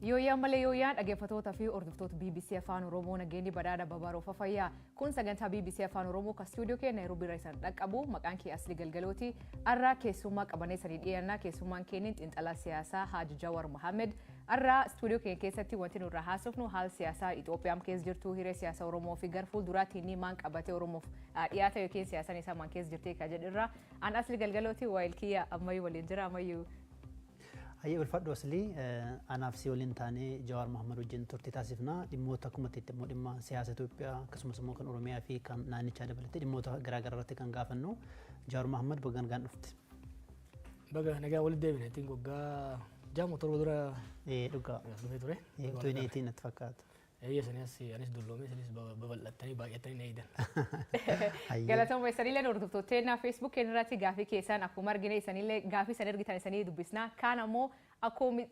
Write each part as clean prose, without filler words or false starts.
Yooyyaan malee yooyyaan, dhaggeeffattoota fi hordoftoota BBC Afaan Oromoo, nageenyi badhaadha babaroofa fayyaa. Kun sagantaa BBC Afaan Oromoo kan istuudiyoo keenya Naayiroobii irra isaan dhaqqabu. Maqaan kee Asli Galgalooti. Arraa keessummaa qabanee sanii dhiyaannaa. Keessummaan keenya xiinxalaa siyaasaa Haaji Jawar Mohammed. Arraa istuudiyoo keenya keessatti wanti nurraa haasofnu haala siyaasaa Itoophiyaan keessa jirtu, hiree siyaasa Oromoo fi gara fuulduraatti inni maan qabatee Oromoof dhiyaata yookiin siyaasaan isaa maan keessa jirti kan jedhurraa. An Asli Galgalooti, waayil kiyya ammayyuu waliin jira ammayyuu. Hayyee, ulfadhu Aslii. Anaaf si waliin taanee Jawaar Mohammad wajjin turtii taasifna. Dhimmoota akkuma itti immoo dhimma siyaasa Itoophiyaa, akkasumas immoo kan Oromiyaa fi kan naannichaa dabalatee dhimmoota garaagaraa irratti kan gaafannu. Jawaar Mohammad, baga nagaan dhufte. Baga nagaa walitti deebine. Ittiin waggaa 6 moo 7 dura Dhugaa. dhufee ture. Utuu hin eetiin natti fakkaata. Eeyya, sanii as anis dulloomee, isinis babal'attanii baay'attanii na eeydan. Galatooma. Isanillee hordoftoota Facebook keenya irratti gaafii keessan akkuma argine, isanillee gaafii isan ergitan isanii dubbisna. Kaan ammoo akkuma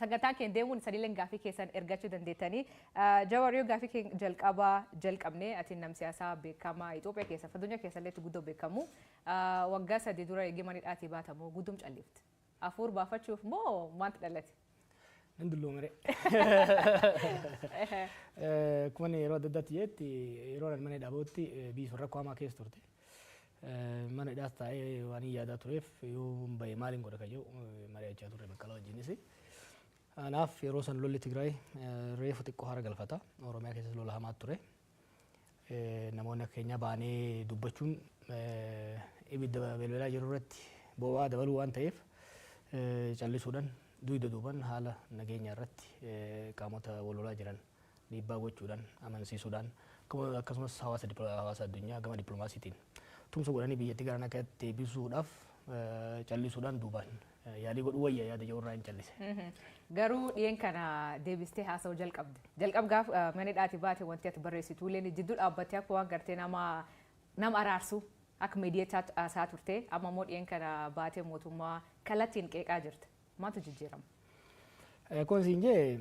sagantaan keenya deemuun isanillee gaafii keessan ergachuu dandeettanii. Jawar, yoo gaafii keenya jalqabaa jalqabne, ati nam siyaasaa beekamaa Itoophiyaa keessa, addunyaa keessa illee guddoo beekamu. Waggaa 3 dura eegee manidhaatii baatamu guddum callifte. Hafuur baafachuuf moo maaltu dhalate? Nan dulloomere. Akkuma inni yeroo adda addaatti jedhetti, yeroo ani mana hidhaa bahutti biyyi sun rakkoo hamaa keessa turte. Mana hidhaas taa'ee waan hin yaadaa tureef, yoo bahe maaliin godha kan jedhu mari'achaa turre Baqqalaa wajjinis. Kanaaf yeroo san lolli Tigraay reefu xiqqoo hara galfata. Oromiyaa keessas lola hamaa ture. Namoonni akka keenyaa baanee dubbachuun ibidda belbelaa jiru irratti boba'aa dabaluu waan ta'eef, callisuudhaan dugda duuban haala nageenya irratti qaamota wal lolaa jiran dhiibbaa gochuudhaan, amansiisuudhaan, akkasumas hawaasa addunyaa gama dippiloomaasiitiin tumsa godhanii biyyattii gara nagaatti deebisuudhaaf callisuudhaan duubaan yaalii godhuu wayya yaada jedhu irraa hin callise. Garuu dhiyeen kana deebistee haasa'uu jalqabde. Jalqab gaaf mana hidhaatii baate wanti ati barreessitu illee jidduu dhaabbattee akka waan gartee nama araarsu akka miidiyaatti haasaa turte. Amma immoo dhiyeen kana baatee mootummaa kallattiin qeeqaa jirta. Maaltu jijjiirama? Akkuma siin jee,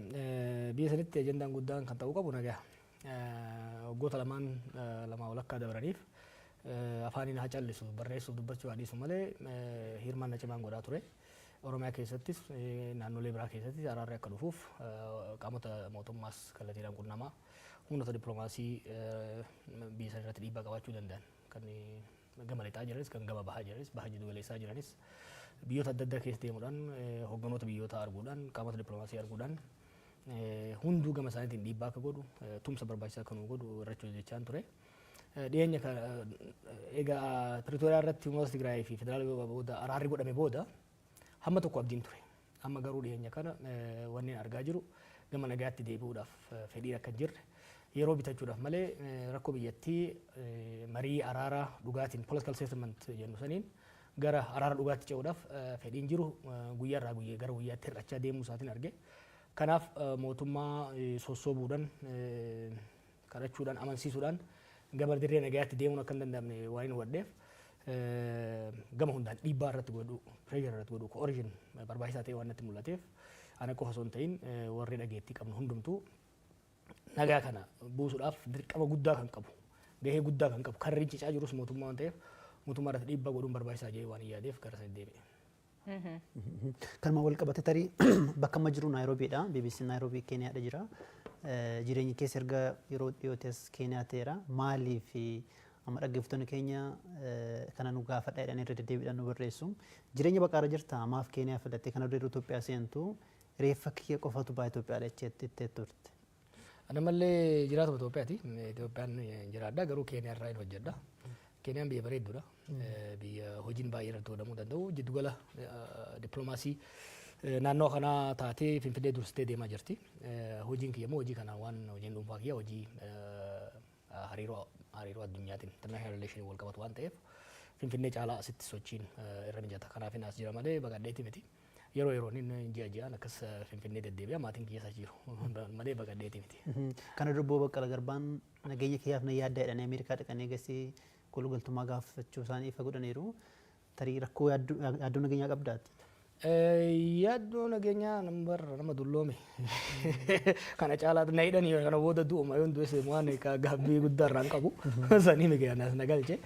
biyya sanitti ajandaan guddaan kan ta'uu qabu nagaa. Waggoota lamaan lamaa walakkaa dabraniif afaaniin haa callisu, barreessuuf dubbachuu haa dhiisu malee, hirmaannaa cimaan godhaa ture. Oromiyaa keessattis naannolee biraa keessattis araarri akka dhufuuf qaamota mootummaas kallattiidhaan qunnamaa, humnoota dippiloomaasii biyya sana irratti dhiibbaa qabaachuu danda'an kan gama lixaa jiranis, kan gama bahaa jiranis, baha jiddu galeessaa jiranis, biyyoota adda addaa keessa deemuudhaan, hogganoota biyyoota arguudhaan, qaamota dippiloomaasii arguudhaan, hunduu gama isaaniitiin dhiibbaa akka godhu, tumsa barbaachisaa akka nu godhu irratti hojjechaan ture. Dhiyeenya egaa Pretoria irratti uummata Tigraay fi federaala booda araarri godhame booda hamma tokko abdiin ture. Amma garuu dhiyeenya kana wanni argaa jiru gama nagaatti deebi'uudhaaf fedhiin akka hin jirre, yeroo bitachuudhaaf malee rakkoo biyyattii marii araaraa dhugaatiin, political settlement jennu saniin, gara araara dhugaatti ce'uudhaaf fedhiin jiru guyyaa irraa guyyaa gara guyyaatti hir'achaa deemuu isaatiin arge. Kanaaf mootummaa sossoobuudhaan, kadhachuudhaan, amansiisuudhaan gama dirree nagayaatti deemuun akka hin danda'amne waan hin hubadheef, gama hundaan dhiibbaa irratti godhu, pressure irratti godhu, coercion barbaachisaa ta'e waan natti mul'ateef, ana qofa osoo hin ta'in warri dhageettii qabnu hundumtuu nagaa kana buusuudhaaf dirqama guddaa kan qabu, gahee guddaa kan qabu, kan rincicaa jirus mootummaa waan ta'eef, mootummaa irratti dhiibbaa godhuun barbaachisaa jedhee waan hin yaadeef gara sanitti deebi'e. Kanuma wal qabate, tarii bakka amma jiru Naayiroobiidha. BBC Naayiroobii Keeniyaadha jira. Jireenyi keessa erga yeroo dhiyootti as Keeniyaa ta'eera. Maaliif amma dhaggeeffattoonni keenya kana nu gaafadha jedhanii irra deddeebiidhaan nu barreessu. Jireenya baqaarra jirta, maaf Keeniyaa filatte? Kana dura Itoophiyaa seentu reeffa kiyya qofatu ba'a Itoophiyaadha jettee turte. Ana mallee jiraatuma Itoophiyaati. Itoophiyaan jiraadha, garuu Keeniyaa irraa hin hojjedha. Keeniyaan biyya bareedduudha. Biyya hojiin baay'ee irratti godhamuu danda'u. Jiddugala dippiloomaasii naannoo kanaa taatee Finfinnee dursitee deemaa jirti. Hojiin kiyya immoo hojii kana waan hojiin dhuunfaa kiyya hojii hariiroo addunyaatiin, international relation, wal qabatu waan ta'eef, Finfinnee caalaa asitti sochiin irra mijata. Kanaaf as jira malee baqadheeti miti. Yeroo yeroon inni ji'a ji'aan akkas Finfinnee deddeebi'a, maatiin kiyya isa jiru malee baqadheeti miti. Kana dura Obbo Baqqala Garbaan nageenya kiyyaaf na yaaddaa jedhanii Ameerikaa dhaqanii eegasii koolugaltummaa gaafachuu isaanii ifa godhaniiru. Tarii rakkoo yaaddoo nageenyaa qabdaati? Yaaddoo nageenyaa nama dulloome kana caalaa na hidhanii kana booda du'uma, yoon du'es waan gaabbii guddaa irraan qabu sanii miti anas na galche.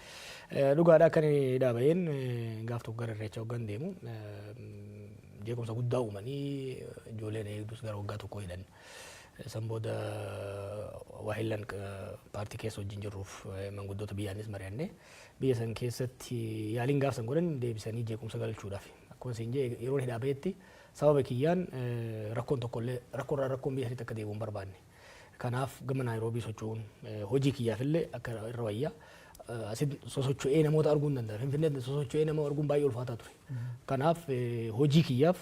Dhugaadha, akka inni dhaaba'een gaaf tokko gara Irreecha hoggan deemu Jeequmsa guddaa uumanii ijoolleen eegdus gara waggaa tokko hidhan. San booda waahillan paartii keessa wajjin jirruuf manguddoota biyyaanis mari'annee, biyya san keessatti yaaliin gaafsan godhan deebisanii jeequmsa galchuudhaaf. Akkuma isin jee, yeroon hidhaa bahetti sababa kiyyaan rakkoon tokkollee rakkoorraa rakkoon biyya sanitti akka deebi'u hin barbaanne. Kanaaf gama Naayiroobii socho'uun hojii kiyyaafillee akka irra wayyaa. Asitti sosocho'ee namoota arguu hin danda'a. Finfinneetti sosocho'ee nama arguun baay'ee ulfaataa ture. Kanaaf hojii kiyyaaf,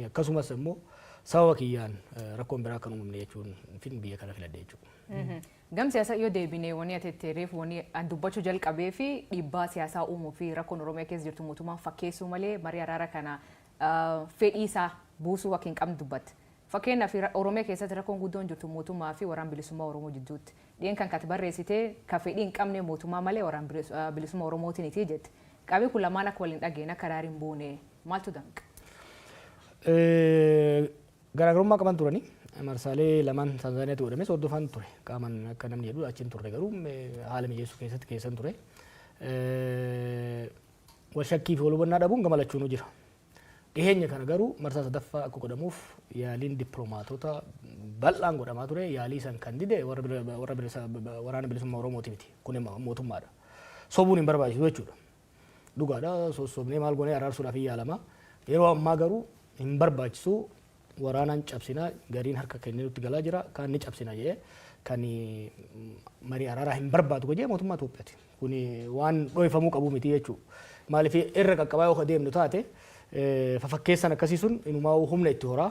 akkasumas immoo sababa kiyyaan rakkoon biraa akka hin uumamne jechuun fin biyya kana filadhe jechuudha. Gam siyaasaa yoo deebine, wanni ati jetteereef, wanni an dubbachuu jalqabee fi dhiibbaa siyaasaa uumuu fi rakkoon Oromiyaa keessa jirtu mootummaan fakkeessuu malee marii araara kana fedhii isaa buusuu akka hin qabne dubbatte. Fakkeenyaaf, Oromiyaa keessatti rakkoon guddoon jirtu mootummaa fi Waraan Bilisummaa Oromoo jidduutti. Dhiyen kan kati barreessite ka fedhii hin qabne mootummaa malee Waraan Bilisummaa Oromootiin iti jette. Qaamni kun lamaan akka waliin dhageenye, akka araari hin buune maaltu danqa? Garaagarummaa qaban turani. Marsaalee lamaan Taanzaaniyaatti godhames hordofaan ture. Qaaman akka namni jedhu achiin turre, garuu haala mijeessuu keessatti keessan ture. Wal shakkii fi wal hubannaa dhabuun gama lachuunuu jira. Dhiheenya kana garuu marsaa sadaffaa akka godhamuuf yaaliin dippiloomaatota bal'aan godhamaa ture. Yaalii san kan dide warra Waraana Bilisummaa Oromooti miti. Kun mootummaadha. Sobuun hin barbaachisu jechuudha. Dhugaadha, sossobnee maal goonee araarsuudhaaf hin yaalama. Yeroo ammaa garuu hin barbaachisu, waraanaan cabsina, gariin harka kennee nutti galaa jira, kaan ni cabsina jedhee kan marii araaraa hin barbaadu jedhee mootummaa Itoophiyaati. Kun waan dhoofamuu qabu miti jechuudha. Maaliif, irra qaqqabaa yoo deemnu taate, fafakkeessan akkasii sun inumaa humna itti horaa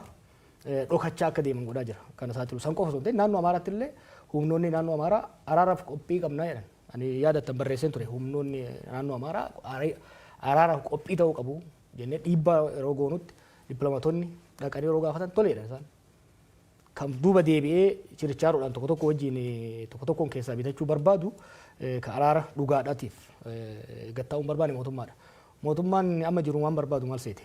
dhokachaa akka deeman godhaa jira. Kana saaxilu san qofa osoo hin ta'in, naannoo Amaaraatti illee humnoonni naannoo Amaaraa araaraaf qophii qabnaa jedhan. Ani yaadattan barreesseen ture, humnoonni naannoo Amaaraa araaraaf qophii ta'uu qabu jennee dhiibbaa yeroo goonutti, dippiloomaatonni dhaqanii yeroo gaafatan toleedha isaan. Kan duuba deebi'ee chirichaaroodhaan tokko tokko wajjin tokko tokkoon keessaa bitachuu barbaadu, ka araara dhugaadhaatiif gattaa'uu hin barbaanne mootummaadha. Mootummaan amma jiru waan barbaadu maal seete?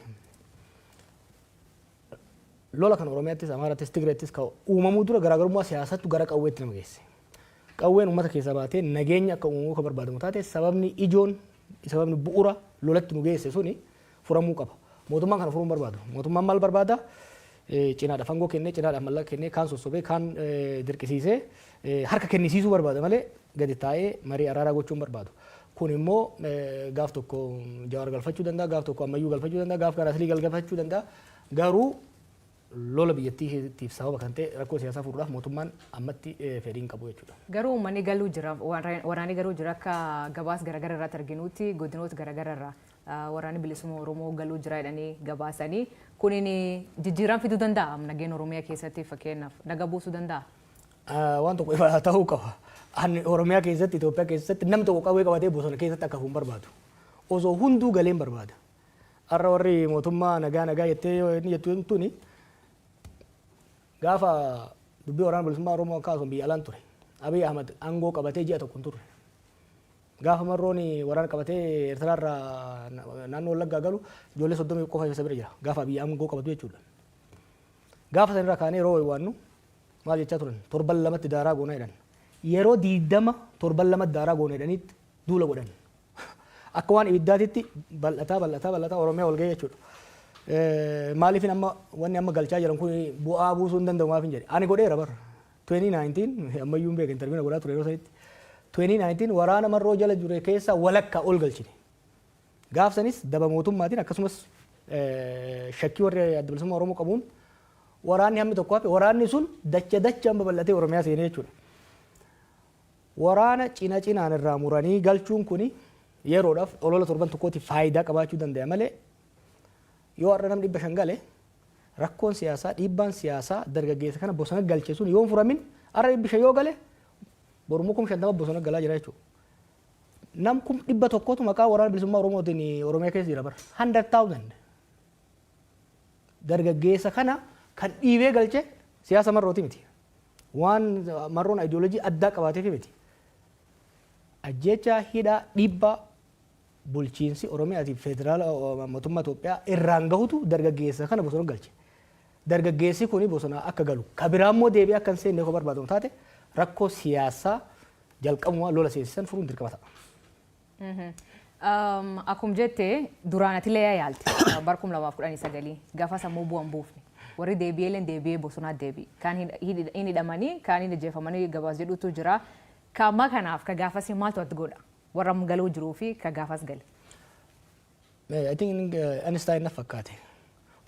Lola kan Oromiyaattis, Amaarattis, Tigreettis ka uumamuu dura garaagarummaa siyaasattu gara qawweetti nama geesse. Qawween uummata keessaa baatee nageenya akka uumamuu kan barbaadamu taate, sababni ijoon, sababni bu'uura lolatti nu geesse suni furamuu qaba. Mootummaan kana furuu hin barbaadu. Mootummaan maal barbaada? Cinaadhaaf aangoo kennee, cinaadhaaf mallaqa kennee, kaan sossobee, kaan dirqisiisee harka kennisiisuu barbaada malee gadi taa'ee marii araaraa gochuu hin barbaadu. Kun immoo gaaf tokko Jawaar galfachuu danda'a, gaaf tokko Ammayyuu galfachuu danda'a, gaaf kan Aslii galfachuu danda'a. Garuu lola biyyattiitiif sababa kan ta'e rakkoo siyaasaa furuudhaaf mootummaan ammatti fedhii hin qabu jechuudha. Garuu uummanni galuu jira, waraanni garuu jira. Akka gabaas garaagara irratti arginutti, godinoota garaagara irraa Waraanni Bilisummaa Oromoo galuu jira jedhanii gabaasanii, kunin jijjiirama fiduu danda'a nageenya Oromiyaa keessatti, fakkeenyaaf naga buusuu danda'a? Waan tokko ifa ta'uu qaba. Ani Oromiyaa keessatti, Itoophiyaa keessatti namni tokko qawwee qabatee bosona keessatti akka hafu hin barbaadu. Osoo hunduu galee hin barbaada. Har'a warri mootummaa nagaa nagaa jettee inni jettu tuni, gaafa dubbii Waraana Bilisummaa Oromoo akkasumas biyya alaan ture. Abiy Ahmad aangoo qabatee ji'a tokko hin turre. Gaafa Marroon waraana qabatee Eertiraarraa naannoo Wallaggaa galu, ijoollee 30 qofa isa bira jira. Gaafa Abiy aangoo qabatu jechuudha. Gaafa sanirraa kaanee yeroo waannu maal jechaa turan? Torban lamatti daaraa goona jedhan. Yeroo 20 torban lamatti daaraa goona jedhaniitti duula godhan. Akka waan ibiddaatitti bal'ataa bal'ataa bal'ataa Oromiyaa wal ga'e jechuudha. Maaliifin amma wanni amma galchaa jiran kun bu'aa buusuu hin danda'u maafin jedhe. Ani godheera bara. 2019 ammayyuu hin beekan, interview godhaa ture yeroo sanitti. 2019 waraana Marroo jala jure keessaa walakkaa ol galchine. Gaaf sanis daba mootummaatiin, akkasumas shakkii warri Adda Bilisummaa Oromoo qabuun waraanni hammi tokko hafe, waraanni sun dacha dachaan babal'atee Oromiyaa seenee jechuudha. Waraana cina cinaan irraa muranii galchuun kuni yeroodhaaf olola torban tokkootiif faayidaa qabaachuu danda'a malee, yoo har'a namni 500 gale, rakkoon siyaasaa, dhiibbaan siyaasaa dargaggeessa kana bosona galche sun yoo hin furamin, har'a 500 yoo gale, borummoo 50,000 bosona galaa jira jechuudha. Nam 100,000tu maqaa Waraana Bilisummaa Oromootiin Oromiyaa keessa jira bara. 100,000. Dargaggeessa kana kan dhiibee galche siyaasa Marrooti miti. Waan Marroon ayidiyoolojii addaa qabaateef miti. Ajjeechaa, hidhaa, dhiibbaa bulchiinsi Oromiyaatiif federaala mootummaa Itoophiyaa irraan gahutu dargaggeessa kana bosona galche. Dargaggeessi kuni bosona akka galu, ka biraa immoo deebi'ee akka hin seenne yoo barbaadamu taate, rakkoo siyaasaa jalqabumaa lola seensisan furuun dirqama ta'a. Akkuma jette, duraan atilee yaalte bara 2019, gaafa sammuu bu'an buufne. Warri deebi'ee deebi'ee bosonaa deebi'e. Kaan hin hidhamanii, kaan hin ajjeefamanii gabaas jedhutu jira. Ka ammaa kanaaf ka gaafas maaltu ati godha? Warra galuu jiruu fi ka gaafas gale. I think Einstein na fakkaate.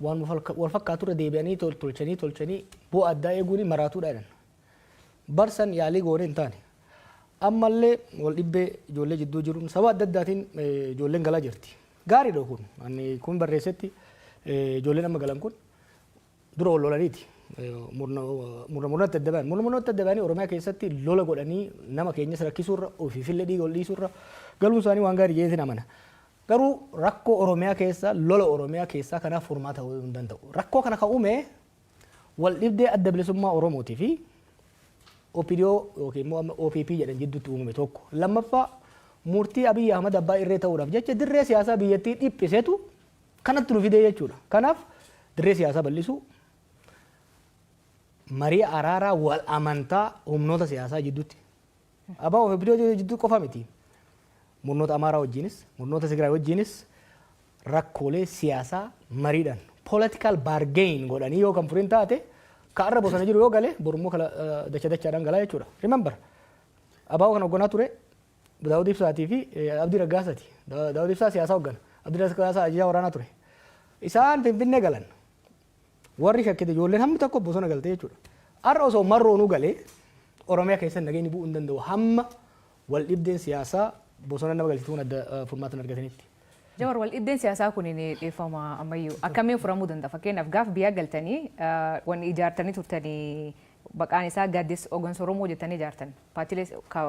Waan wal fakkaatu irra deebi'anii tolchanii tolchanii bu'aa addaa eeguun maraatuudha jedhan. Barsan yaalii goone hin taane. Ammallee wal dhibbee ijoollee jidduu jiruun sababa adda addaatiin ijoolleen galaa jirti. Gaariidha kun. Ani kun barreessetti, ijoolleen amma galan kun dura wal lolaniiti. Murna murnatti adda ba'an. Murna murnatti adda ba'anii Oromiyaa keessatti lola godhanii nama keenyas rakkisuurra, ofiifillee dhiiga ol dhiisuurra, galuun isaanii waan gaarii jedheetiin amana. Garuu rakkoo Oromiyaa keessa, lola Oromiyaa keessaa kanaaf furmaata ta'uu hin danda'u. Rakkoo kana kan uume wal dhibdee Adda Bilisummaa Oromootii fi OPDO yookiin immoo amma OPP jedhan jidduutti uumame tokko. Lammaffaa, murtii Abiyyi Ahmad abbaa irree ta'uudhaaf jecha dirree siyaasaa biyyattii dhiphisetu kanatti nu fidee jechuudha. Kanaaf dirree siyaasaa bal'isuu, marii araaraa wal amantaa humnoota siyaasaa jidduutti. ABO fi OPDO jidduu qofa miti. Murnoota Amaaraa wajjinis, murnoota Tigraay wajjinis rakkoolee siyaasaa mariidhaan political bargain godhanii yoo kan furin taate, ka arra bosona jiru yoo gale, borummoo kala dacha dachaadhaan galaa jechuudha. Remember, ABO kan hoogganaa ture Daawud Ibsaatii fi Abdii Raggaasaati. Daawud Ibsaa siyaasaa hooggana. Abdii Raggaasaa ajajaa waraanaa ture. Isaan Finfinnee galan. Warri shakkite ijoolleen hammi tokko bosona galte jechuudha. Har'a osoo marroonuu galee Oromiyaa keessa nageenyi bu'uu hin danda'u hamma wal dhibdeen siyaasaa bosona nama galchitu kun adda furmaata hin argatanitti. Jawar, wal dhibdeen siyaasaa kun ni dhiifama ammayyuu akkamiin furamuu danda'a? Fakkeenyaaf, gaaf biyya galtanii wanni ijaartanii turtanii maqaan isaa Gaaddisa Hooggansa Oromoo jettanii ijaartan. Paartiilee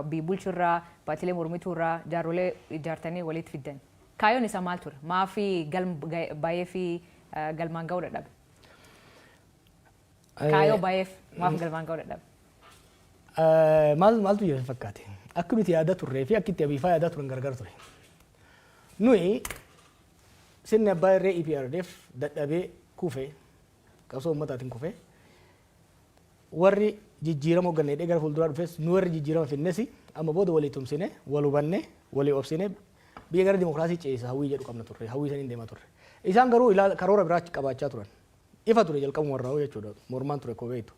biyya bulchurraa, paartiilee mormituurraa jaarrolee ijaartanii walitti fiddan. Kaayyoon isaa maal ture? Maafi galma baay'ee fi galmaan ga'uu dadhabe? Kaayyoo baay'eef maaf galmaan ga'uu dadhabe? Maal maaltu jira fakkaate? Akka nuti yaada turree fi akka itti Abiifaa yaadaa turan gargar ture. Nuyi sirni abbaa irree EPRDF dadhabee kufee, qabsoo uummataatiin kufee, warri jijjiirama hoogganne hidhee gara fuulduraa dhufes, nu warri jijjiirama finnes amma booda walii tumsine, wal hubanne, walii obsine biyya gara dimokiraasii ceesisa hawwii jedhu qabna turre, hawwii saniin deemaa turre. Isaan garuu karoora biraa qabaachaa turan. Ifa ture jalqabuma irraa jechuudha, mormaan ture koo beektu.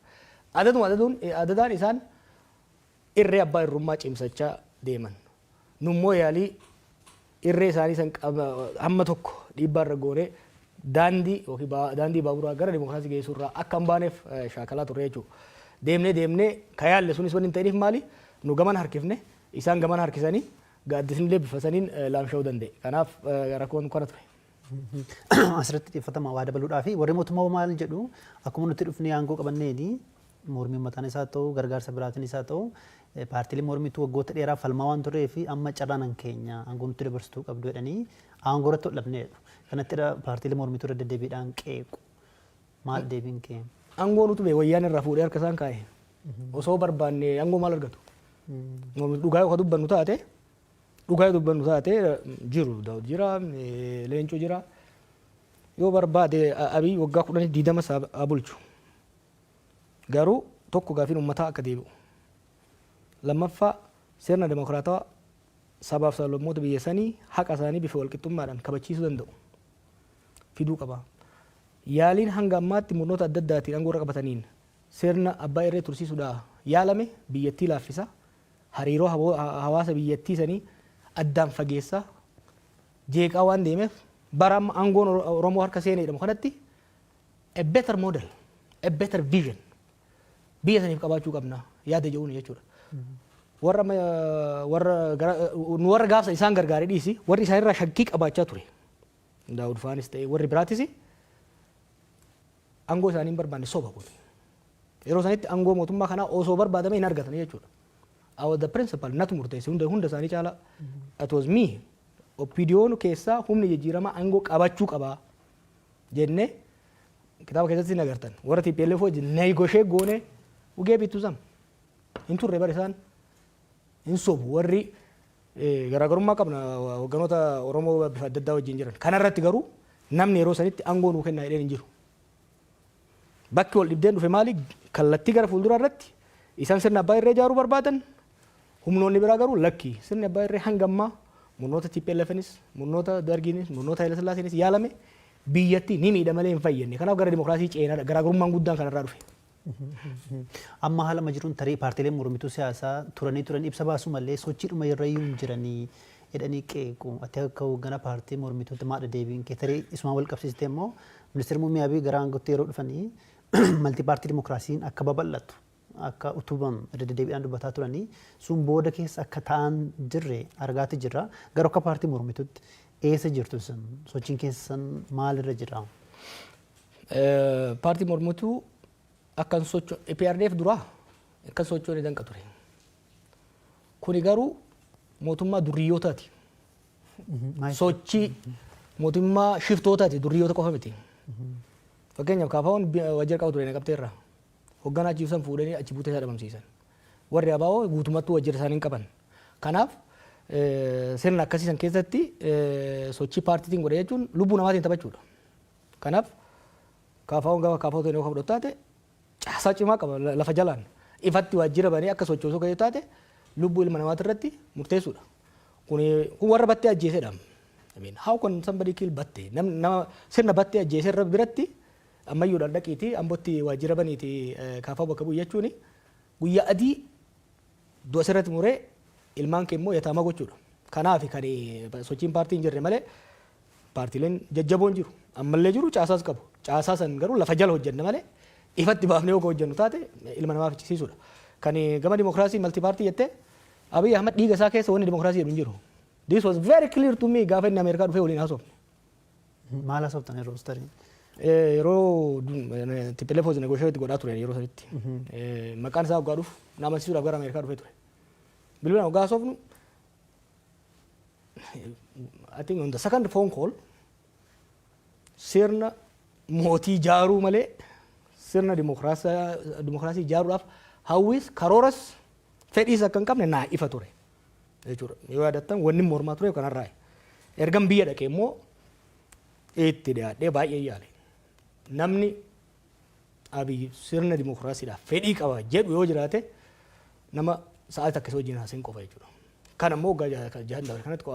Adaduma adaduun adadaan isaan irree abbaa irrummaa cimsachaa deeman. Nummoo yaalii irree isaanii san hamma tokko dhiibbaa irra goonee daandii yookiin daandii baaburaa gara dimokiraasii geessuu irraa akka hin baaneef shaakalaa turre jechuudha. Deemnee deemnee ka yaalle sunis wanni hin ta'iniif maali? Nu gaman harkifne, isaan gaman harkisanii, gaaddisni illee bifa saniin laamsha'uu danda'e. Kanaaf rakkoon kana ture. Asirratti xiyyeeffatama waa dabaluudhaa fi warri mootummaa maal jedhu? Akkuma nuti dhufnee aangoo qabanneeni mormii uummataan isaa ta'u, gargaarsa biraatiin isaa ta'u, paartiilee mormiitu waggoota dheeraa falmaa waan turee fi amma carraan keenya aangoo nutti dabarsituu qabdu jedhanii aangoo irratti ol dhabneedha. Kanatti paartiilee mormituu irra deddeebiidhaan qeequ. Maal deebiin kee? Aangoo nutu bee wayyaan irraa fuudhee harka isaan kaa'e. Osoo barbaanne aangoo maal argatu? Dhugaa yoo dubbannu taate, dhugaa yoo dubbannu taate, jiru Daawud jira, Leencoo jira. Yoo barbaade Abiy waggaa 10, 20 haa bulchu. Garuu tokko, gaafiin uummataa akka deebi'u. Lammaffaa, sirna dimokiraatawaa sabaaf sablammoota biyya sanii haqa isaanii bifa walqixxummaadhaan kabachiisuu danda'u fiduu qaba. Yaaliin hanga ammaatti murnoota adda addaatiin aangoo irra qabataniin sirna abbaa irree tursiisuudhaa yaalame biyyattii laaffisa, hariiroo hawaasa biyyattii sanii addaan fageessa, jeeqaa waan deemeef, bara amma aangoon Oromoo harka seenee jedhamu kanatti a better model, a better vision biyya saniif qabaachuu qabna yaada jedhuun jechuudha. Warra warra nu warra gaafsa isaan gargaaree dhiisi, warri isaanirraa shakkii qabaachaa ture. Daawud faanis ta'e warri biraatis aangoo isaanii hin barbaanne, soba kun. Yeroo sanitti aangoo mootummaa kanaa osoo barbaadame hin argatan jechuudha. I was the principal, natu murteesse hunda hunda isaanii caalaa. It was me. OPDO'n keessaa humni jijjiiramaa aangoo qabachuu qabaa jennee kitaaba keessatti hin agartan. Warra TPLF wajjin negotiate goone ugee bittu sam. Hin turre bar, isaan hin sobu, warri garaagarummaa qabna hogganoota Oromoo bifa adda addaa wajjin jiran. Kanarratti garuu namni yeroo sanitti aangoo nuu kennaa jedheen hin jiru. Bakki wal dhibdeen dhufe maali? Kallattii gara fuulduraa irratti isaan sirna abbaa irree ijaaruu barbaadan, humnoonni biraa garuu lakki, sirni abbaa irree hanga ammaa Murnoota TPLFnis, murnoota Dargiinis, murnoota Haile Sillaaseenis yaalame biyyatti ni miidha malee hin fayyadne. Kanaaf gara dimokiraasii ceenaadha. Garaagarummaan guddaan kanarraa dhufe. Amma haala amma jiruun tarii paartiileen mormituu siyaasaa turanii turan ibsa baasuu malee sochiidhuma irra iyyuu hin jiranii jedhanii qeequ. Ati akka hoogganaa paartii mormituutti maadha deebiin kee? Tarii isumaan wal qabsiistee immoo Ministeerri Muummee Abiy gara aangootti yeroo dhufanii multi party dimokiraasiin akka babal'atu, akka utubamu irra deddeebiidhaan dubbataa turanii, sun booda keessa akka ta'an jirre argaati jirra. Garuu akka paartii mormituutti eessa jirtu isin? Sochiin keessan maalirra jira? Paartii mormituu akka hin socho EPRDF duraa akka hin sochoone danqa ture. Kuni garuu mootummaa durriyyootaati. Sochii mootummaa shiftootaati, durriyyoota qofa miti. Fakkeenyaaf, KFO'n waajjira qaba ture Naqamteerra. Hoogganaa achi ibsan fuudhanii achi buutee isaa dhabamsiisan. Warri ABO guutummattuu waajjira isaanii hin qaban. Kanaaf sirna akkasii san keessatti sochii paartiitiin godhe jechuun lubbuu namaatiin taphachuudha. Kanaaf KFO'n gama KFO ta'e yoo fudhatu taate caasaa cimaa qaba lafa jalaan. Ifatti waajjira banee akka sochoosuu kan taate lubbuu ilma namaati irratti murteessuudha. Kun warra Battee ajjeesedha. I mean, how can somebody kill Battee? Nama sirna Battee ajjeese irra biratti ammayyuudhaan dhaqiiti Ambotti waajjira baniiti KFO bakka bu'u jechuun guyyaa adii du'a sirratti muree ilmaan kee immoo yataama gochuudha. Kanaaf kan sochiin paartii hin jirre malee paartiileen jajjaboon jiru. Ammallee jiru, caasaas qabu. Caasaa san garuu lafa jala hojjenna malee ifatti baafnee yoo hojjennu taate ilma namaa fichisiisuudha. Kan gama dimokiraasii multi party jettee, Abiy Ahmad dhiiga isaa keessa wanni dimokiraasii jedhu hin jiru. This was very clear to me gaafa inni Ameerikaa dhufee waliin haasofne. Maal haasoftan yeroo tarii? Yeroo TPLF was negotiate godhaa ture yeroo sanitti. Maqaan isaa waggaa dhufu na amansiisuudhaaf gara Ameerikaa dhufee ture. Bilbilaan waggaa haasofnu, I think on the second phone call, sirna mootii jaaruu malee sirna dimokiraasii ijaaruudhaaf hawwis, karooras, fedhiis akka hin qabne naa ifa ture jechuudha. Yoo yaadattan, wanni mormaa ture kanarraa. Ergan biyya dhaqee immoo itti dhiyaadhee baay'ee yaale. Namni Abiy sirna dimokiraasiidhaaf fedhii qaba jedhu yoo jiraate nama sa'aatii takka isa wajjin haasa'in qofa jechuudha. Kan ammoo waggaa 6 dabre kanatti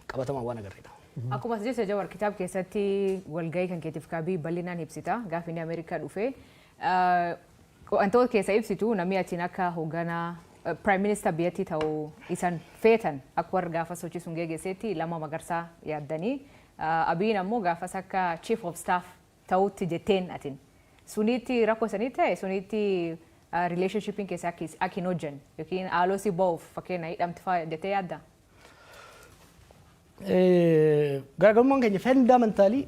qabatamaan waan agarreedha. Akkuma as jette Jawar, kitaaba keessatti walgahii kan keetiif kaabii bal'inaan ibsita. Gaafa inni Ameerikaa dhufe wantoota keessa ibsitu namni achiin akka hoogganaa prime minister biyyattii ta'uu isan feetan akka warra gaafa sochii sun geggeessetti Lammaa Magarsaa yaaddanii, Abiyin ammoo gaafas akka chief of staff ta'utti jetteen atin. Sunitti rakkoo sanii ta'e, sunitti relationshipiin keessa akka hin hojjenne yookiin haaloo si ba'uuf fakkeenya hidhamti fa'aa jettee yaadda? Garaagarummaan keenya fundamentally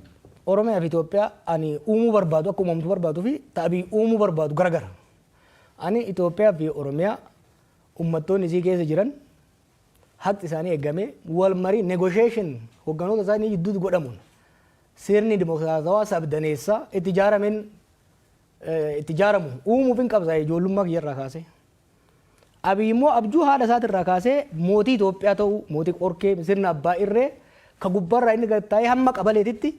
Oromiyaa fi Itoophiyaa ani uumuu barbaadu, akka uumamtu barbaaduu fi ta'abii uumuu barbaadu garagara. Ani Itoophiyaa fi Oromiyaa uummattoonni isii keessa jiran haqi isaanii eegamee wal marii, negotiation hogganoota isaanii gidduutti godhamuun sirni dimokiraatawaa sabdaneessaa itti ijaarameen itti ijaaramu uumuuf hin qabsa ijoollummaa kiyyarraa kaasee. Abiy immoo abjuu haadha isaatirraa kaasee mootii Itoophiyaa ta'uu, mootii qorkee, sirna abbaa irree ka gubbaarraa inni gad taa'ee hamma qabaleetitti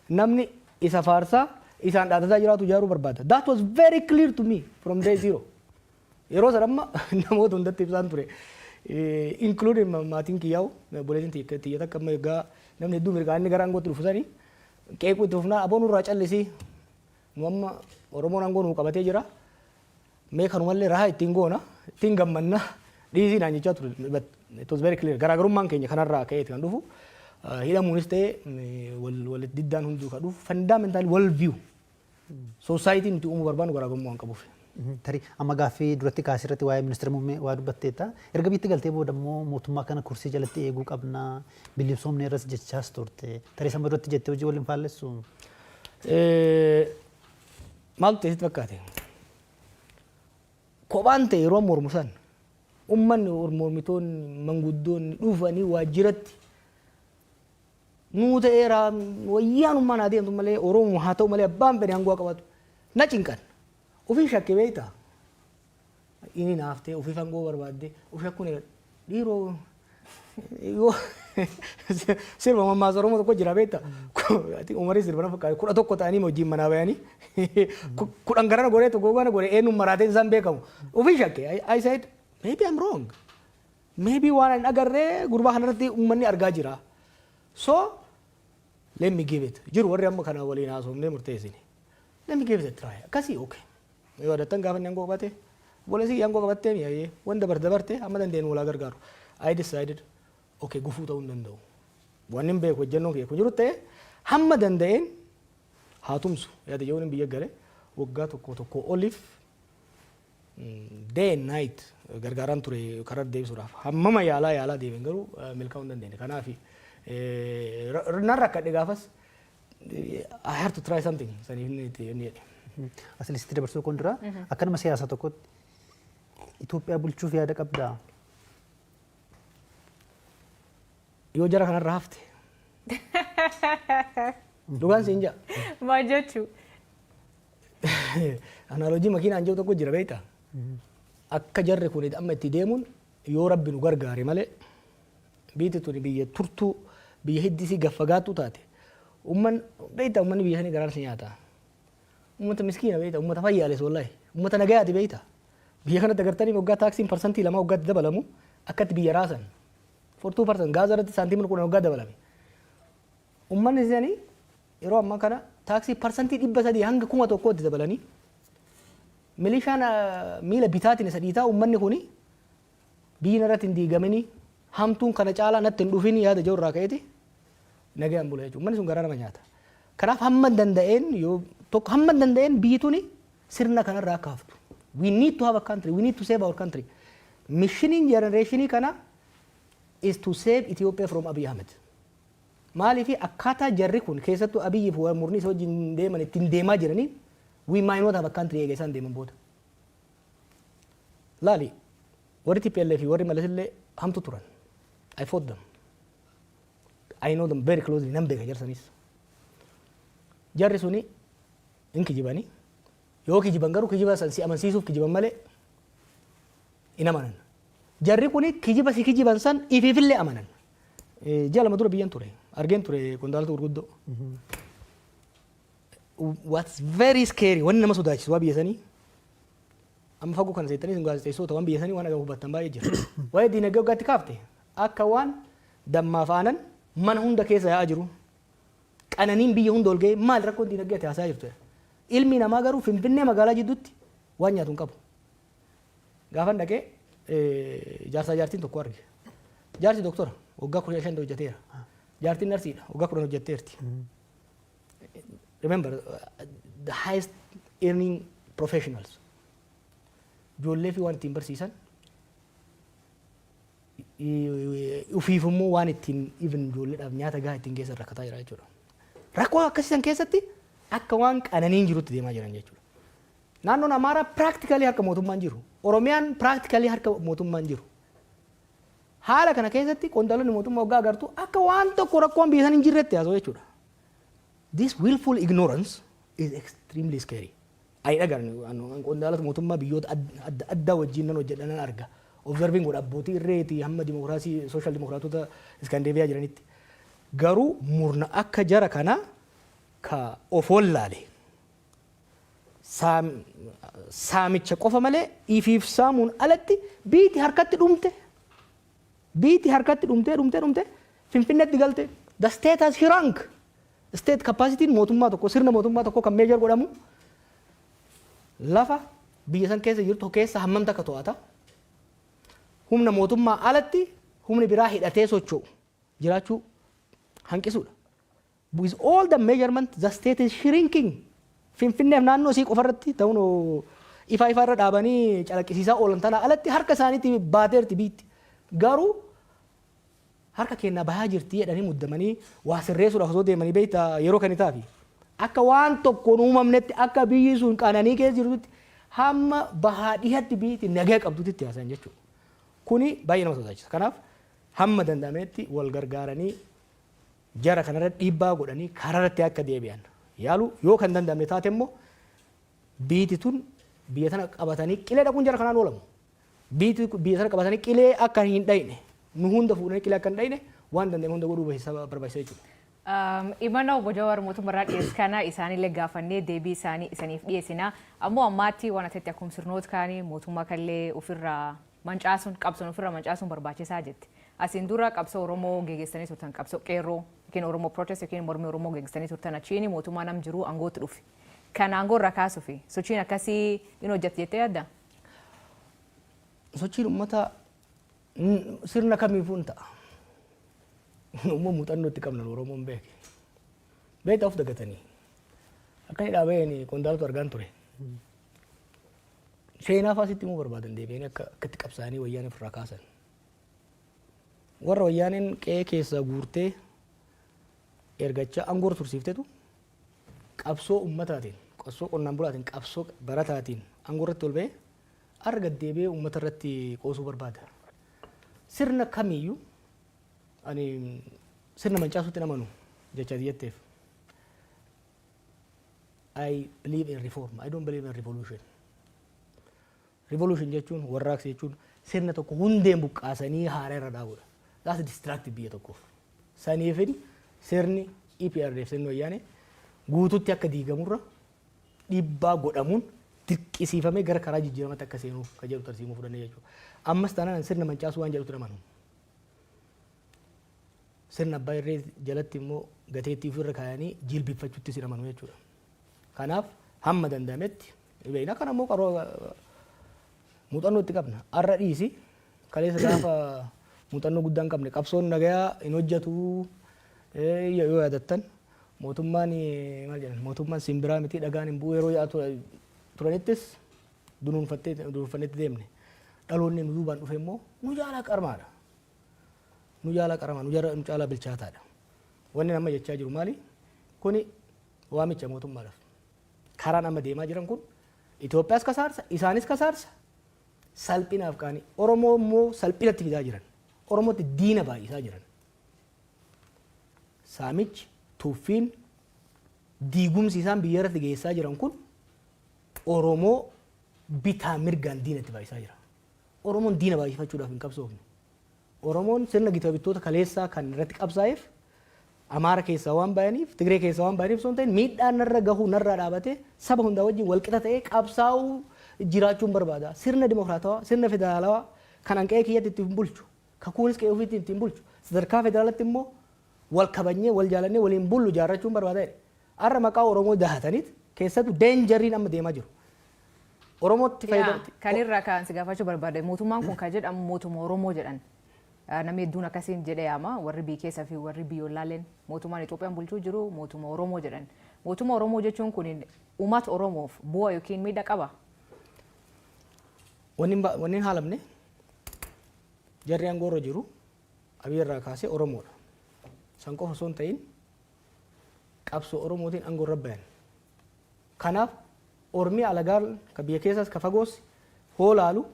namni isa faarsaa isaan dhaadataa jiraatu ijaaruu barbaada. That was very clear to me from day zero. Yeroo sana amma namoota hundatti ibsaan ture. Including maatiin kiyyaa'u, obboleettiin tiyya takka amma egaa namni hedduu mirgaa inni gara aangootti dhufu sanii qeequu itti fufnaa, "Aboo, nurraa callisii, nu amma Oromoon aangoo nuu qabatee jira. Mee kanumallee rahaa ittiin goona, ittiin gammanna, dhiisii," naan jechaa ture. But it was very clear. Garaagarummaan keenya kanarraa ka'eeti kan dhufu. Hidhamuunis ta'e wal diddaan hunduu kan dhufu fundamental wal view. Society nuti uumuu barbaannu garaagarummaa waan qabuuf. Tarii amma gaaffii duratti kaasirratti waa'ee ministeera muummee waa dubbatteetta. Erga biyyatti galtee booda immoo mootummaa kana kursii jalatti eeguu qabna, bilisoomne irras jechaas turte. Tarii sama duratti jettee hojii waliin faallessu? Maaltu ta'e sitti fakkaate? Kophaan ta'e yeroo mormu san uummanni, mormitoonni, manguddoonni dhufanii waajjiratti nuu ta'eera, wayyaanummaan haa deemtu malee, Oromoo haa ta'u malee, abbaan fedhe aangoo qabatu na cinqan. Ofii shakke beektaa? Inni naaftee ofiif aangoo barbaadde of shakkuun dhiiroo yoo sirba mammaasa Oromoo tokko jira beektaa? Umarii sirba na fakkaata, 11 ta'anii hojiin manaa bayanii 10 garana godhee tokko gara godhee eenyuun maraateen isaan beekamu. Ofii shakke. I said, "Maybe I'm wrong." Maybe waan hin agarree gurbaa kanarratti uummanni argaa jira. So let me give it. Jiru warri amma kana waliin haasofnee murteessine. Let me give it a try. Akkasii, okay. Yoo adattan gaafa inni aangoo qabate, obboleessi aangoo qabattee mi'aayee wanta dabarte amma dandeenyu walaa gargaaru. I decided, okay, gufuu ta'uu hin danda'u. Wanni hin beeku hojjennoon kiyya kun jiru ta'e hamma danda'een haa tumsu yaada jedhuun biyya gale. Waggaa tokko tokko oliif day and night gargaaraan ture karaa deebisuudhaaf. Hammama yaalaa yaalaa deebiin garuu milkaa'uu hin dandeenye. Kanaaf nan rakkadhe gaafas, I have to try something saniif inni itti inni jedhe. Asilitti dabarsuu kun dura, akka nama siyaasaa tokkotti Itoophiyaa bulchuuf yaada qabdaa? Yoo jara kanarra hafte, dhugaan siin ja'a. Maal jechuu? Analogy makiinaan jiru tokko jira, beektaa? Akka jarri kun amma itti deemuun, yoo Rabbi nu gargaare malee, biyyi tuni biyya turtuu, biyya hiddisii gaffagaattuu taate. Umman, beektaa, ummanni biyya sanii garaan si nyaata. Ummata miskiina, beektaa, ummata fayyaales, wallahi ummata nagayaati, beektaa. Biyya kanatti agartanii waggaa taaksiin 2% waggaatti dabalamu akkatti biyya raasan. For 2%, gaaza irratti saantiimni 10 waggaa dabalame. Ummanni sanii yeroo ammaa kana taaksii 300% hanga 1000tti dabalanii, milishaan miila bitaatiin isa dhiitaa, ummanni kuni biyyi irratti hin diigamini, hamtuun kana caalaa natti hin dhufin yaada jiru irraa ka'eeti nagayaan bula jechuudha. Ummanni sun garaa nama nyaata. Kanaaf hamma danda'een, yoo tokko hamma danda'een biyyi tuni sirna kanarraa akka haftu. We need to have a country. We need to save our country. Missioniin generationii kana is to save Ethiopia from Abiy Ahmed. Maaliif? Akkaataa jarri kun, keessattuu Abiyyi fi murni isa wajjin deeman ittiin deemaa jiraniin, we might not have a country eega isaan deeman booda. Laali, warri TPLF fi warri Malas illee hamtu turan. I fought them. I know them very closely, nan beeka jarsanis. Jarri suni hin kijibanii. Yoo kijiban garuu kijiba san si amansiisuuf kijiban malee hin amanan. Jarri kuni kijiba si kijiban san ifiifillee amanan. Ji'a 2 dura biyyan ture. Argeen ture qondaalota gurguddoo. What's very scary, wanni nama sodaachisu waa biyya sanii, amma fagoo kana seettanii sun gaazexeessota waan biyya sanii waan agamu hubattan baay'ee jira. Waa'ee diinagdee waggaatti kaafte akka waan dammaaf aanan mana hunda keessa yaa'aa jiru. Qananiin biyya hunda ol ga'ee, maal rakkoon diinagdee ati haasaa jirtu? Ilmi namaa garuu Finfinnee magaalaa jidduutti waan nyaatu hin qabu. Gaafan dhaqee jaarsaa jaartiin tokko arge. Jaarsi doktora, waggaa 15 hojjeteera. Jaartiin narsiidha, waggaa 10 hojjetteerti. Remember, the highest earning professionals. Ijoollee fi waan ittiin barsiisan, ufiif immoo waan ittiin even ijoolleedhaaf nyaata gahaa ittiin geessan rakkataa jira jechuudha. Rakkoo akkasiisan keessatti akka waan qananiin jirutti deemaa jiran jechuudha. Naannoon Amaaraa practically harka mootummaan jiru. Oromiyaan practically harka mootummaan jiru. Haala kana keessatti qondaalonni mootummaa waggaa agartu akka waan tokko rakkoon biyya sana hin jirretti haasa'u jechuudha. This willful ignorance is extremely scary. Ani dhagaan qondaalota mootummaa biyyoota adda addaa wajjin nan hojjedha, nan arga. Observing godha, abbootii irreetii hamma dimokiraasii social dimokiraatota Iskandeeviyaa jiranitti. Garuu murna akka jara kanaa ka of wallaale, saamicha qofa malee ifiif saamuun alatti biiti harkatti dhumte, biiti harkatti dhumtee dhumtee dhumte Finfinneetti galte. The state has shrunk. State capacity mootummaa tokko, sirna mootummaa tokko kan measure godhamu lafa biyya san keessa jirtu keessa hammam takka to'ata, humna mootummaa alatti humni biraa hidhatee socho'u jiraachuu hanqisuudha. With all the measurement, the state is shrinking. Finfinneef naannoo isii qofarratti ta'uun ifa ifa irra dhaabanii calaqqisiisaa oolan tana alatti harka isaaniitti baateerti biitti. Garuu harka keenyaa bahaa jirti jedhanii muddamanii waa sirreessuudhaaf osoo deemanii, beektaa, yeroo kan itaafi. Akka waan tokkoon uumamnetti, akka biyyi sun qananii keessa jirtutti, hamma bahaa dhihatti biyyi nagaa qabdutti haasayan jechuudha. Kuni baay'ee nama sodaachisa. Kanaaf hamma danda'ametti wal gargaaranii jara kanarra dhiibbaa godhanii karaarratti akka deebi'an yaalu. Yoo kan danda'amne taate immoo, biiti tun biyya tana qabatanii qilee dhaquun jara kanaan oolamu. Biiti biyya tana qabatanii qilee akka hin dhayne, nu hunda fuudhanii qilee akka hin dhayne waan danda'ame hunda godhuu barbaachisa jechuudha. Imana obbo Jawaar mootummaarraa dhiyeessu kana isaanillee gaafannee deebii isaanii isaniif dhiyeessina. Ammoo ammaatti waan asitti akkuma sirnoota kaanii mootummaa kallee ofirraa Mancaasuun, qabsoon ofirra mancaasuun barbaachisaa jetti. Asiin dura qabsoo Oromoo geggeessanii turtan, qabsoo qeerroo yookiin Oromoo protest yookiin mormii Oromoo geggeessanii turtan, achiin mootummaa nam jiru aangootti dhufe. Kan aangoo irra kaasuuf sochiin akkasii in hojjette jettee yaadda? Sochiin uummataa sirna kamiifuu hin ta'a. Uumma muuxannoo itti qabna Oromoon beeke. Beektaa, of dagatanii. Akka inni dhaabeen qondaaltu argaan ture. Seenaa fa'aa sitti himuu barbaadan, deebi'anii akka akkatti qabsaa'anii wayyaanee ofirraa kaasan. Warra wayyaaneen qe'ee keessaa guurtee ergachaa aangoo tursiiftetu qabsoo uummataatiin, qabsoo qonnaan bulaatiin, qabsoo barataatiin aangoo irratti ol ba'ee har'a gad deebi'ee uummata irratti qoosuu barbaada. Sirna kamiyyuu ani sirna mancaasuutti hin amanu jecha jetteef. I believe in reform. I don't believe in revolution. Revolution jechuun, warraaqsa jechuun, sirna tokko hundeen buqqaasanii haaraa irra dhaabuudha. That's destructive biyya tokkoof. Saniifin sirni EPRDF, sirni wayyaanee guututti akka diigamurra dhiibbaa godhamuun dirqisiifamee gara karaa jijjiiramatti akka seenuuf kan jedhu tarsiimuu fudhannee jechuudha. Ammas taanaan sirna mancaasuu waan jedhutti amanu. Sirna abbaa irree jalatti immoo gateettii ofirra kaayanii jilbiffachuutti sin amanu jechuudha. Kanaaf hamma danda'ametti beekna. Kana immoo qaroo muuxannoo itti qabna. Har'a dhiisi, kaleessa gaafa muuxannoo guddaa hin qabne qabsoon nagayaa hin hojjetu yoo yaadattan, mootummaan maal jedhan, mootummaan simbiraa miti, dhagaan hin bu'u yeroo yaa'aa turanittis dunuunfattee dunuunfannetti deemne. Dhaloonni nu duubaan dhufe immoo nu caalaa qarmaadha. Nu caalaa qaramaa, nu caalaa bilchaataadha. Wanni nama jechaa jiru maali? Kuni waamicha mootummaadhaaf. Karaan amma deemaa jiran kun Itoophiyaas kasaarsa, isaanis kasaarsa, salphinaaf qaanii. Oromoo immoo salphinatti fidaa jiran. Oromootti diina baay'isaa jiran. Saamichi, tuffiin, diigumsi isaan biyya irratti geessaa jiran kun Oromoo bitaa mirgaan diinatti baay'isaa jira. Oromoon diina baay'ifachuudhaaf hin qabsoofne. Oromoon sirna gita bittoota kaleessaa kan irratti qabsaa'eef Amaara keessaa waan bayaniif, Tigree keessaa waan bayaniif osoo hin ta'in, miidhaan narra gahuu narraa dhaabatee saba hundaa wajjin walqixa ta'ee qabsaa'uu jiraachuun barbaada. Sirna dimokiraatawaa, sirna federaalawaa kan an qe'ee kiyyatti ittiin bulchu, kakuunis qe'ee ofiitti ittiin bulchu, sadarkaa federaalatti immoo wal kabajnee, wal jaalannee waliin bullu ijaarrachuun barbaada jedhe. Har'a maqaa Oromoo dahataniit keessattuu dangeriin amma deemaa jiru. Oromootti fayyadamti. Kan irraa kan si gaafachuu barbaade, mootummaan kun kan jedhamu mootummaa Oromoo jedhan. Namni hedduun akkasiin jedhee yaama, warri biyya keessa fi warri biyyoolaaleen mootummaan Itoophiyaan bulchuu jiru mootummaa Oromoo jedhan. Mootummaa Oromoo jechuun kun uummata Oromoof bu'aa yookiin miidhaa qaba? Wanni hin haalamne, jarri aangoo irra jiru Abiy irraa kaasee Oromoodha. San qofa osoo hin ta'in qabsoo Oromootiin aangoo irra bayan. Kanaaf ormi alagaan ka biyya keessaas ka fagoos hoo laalu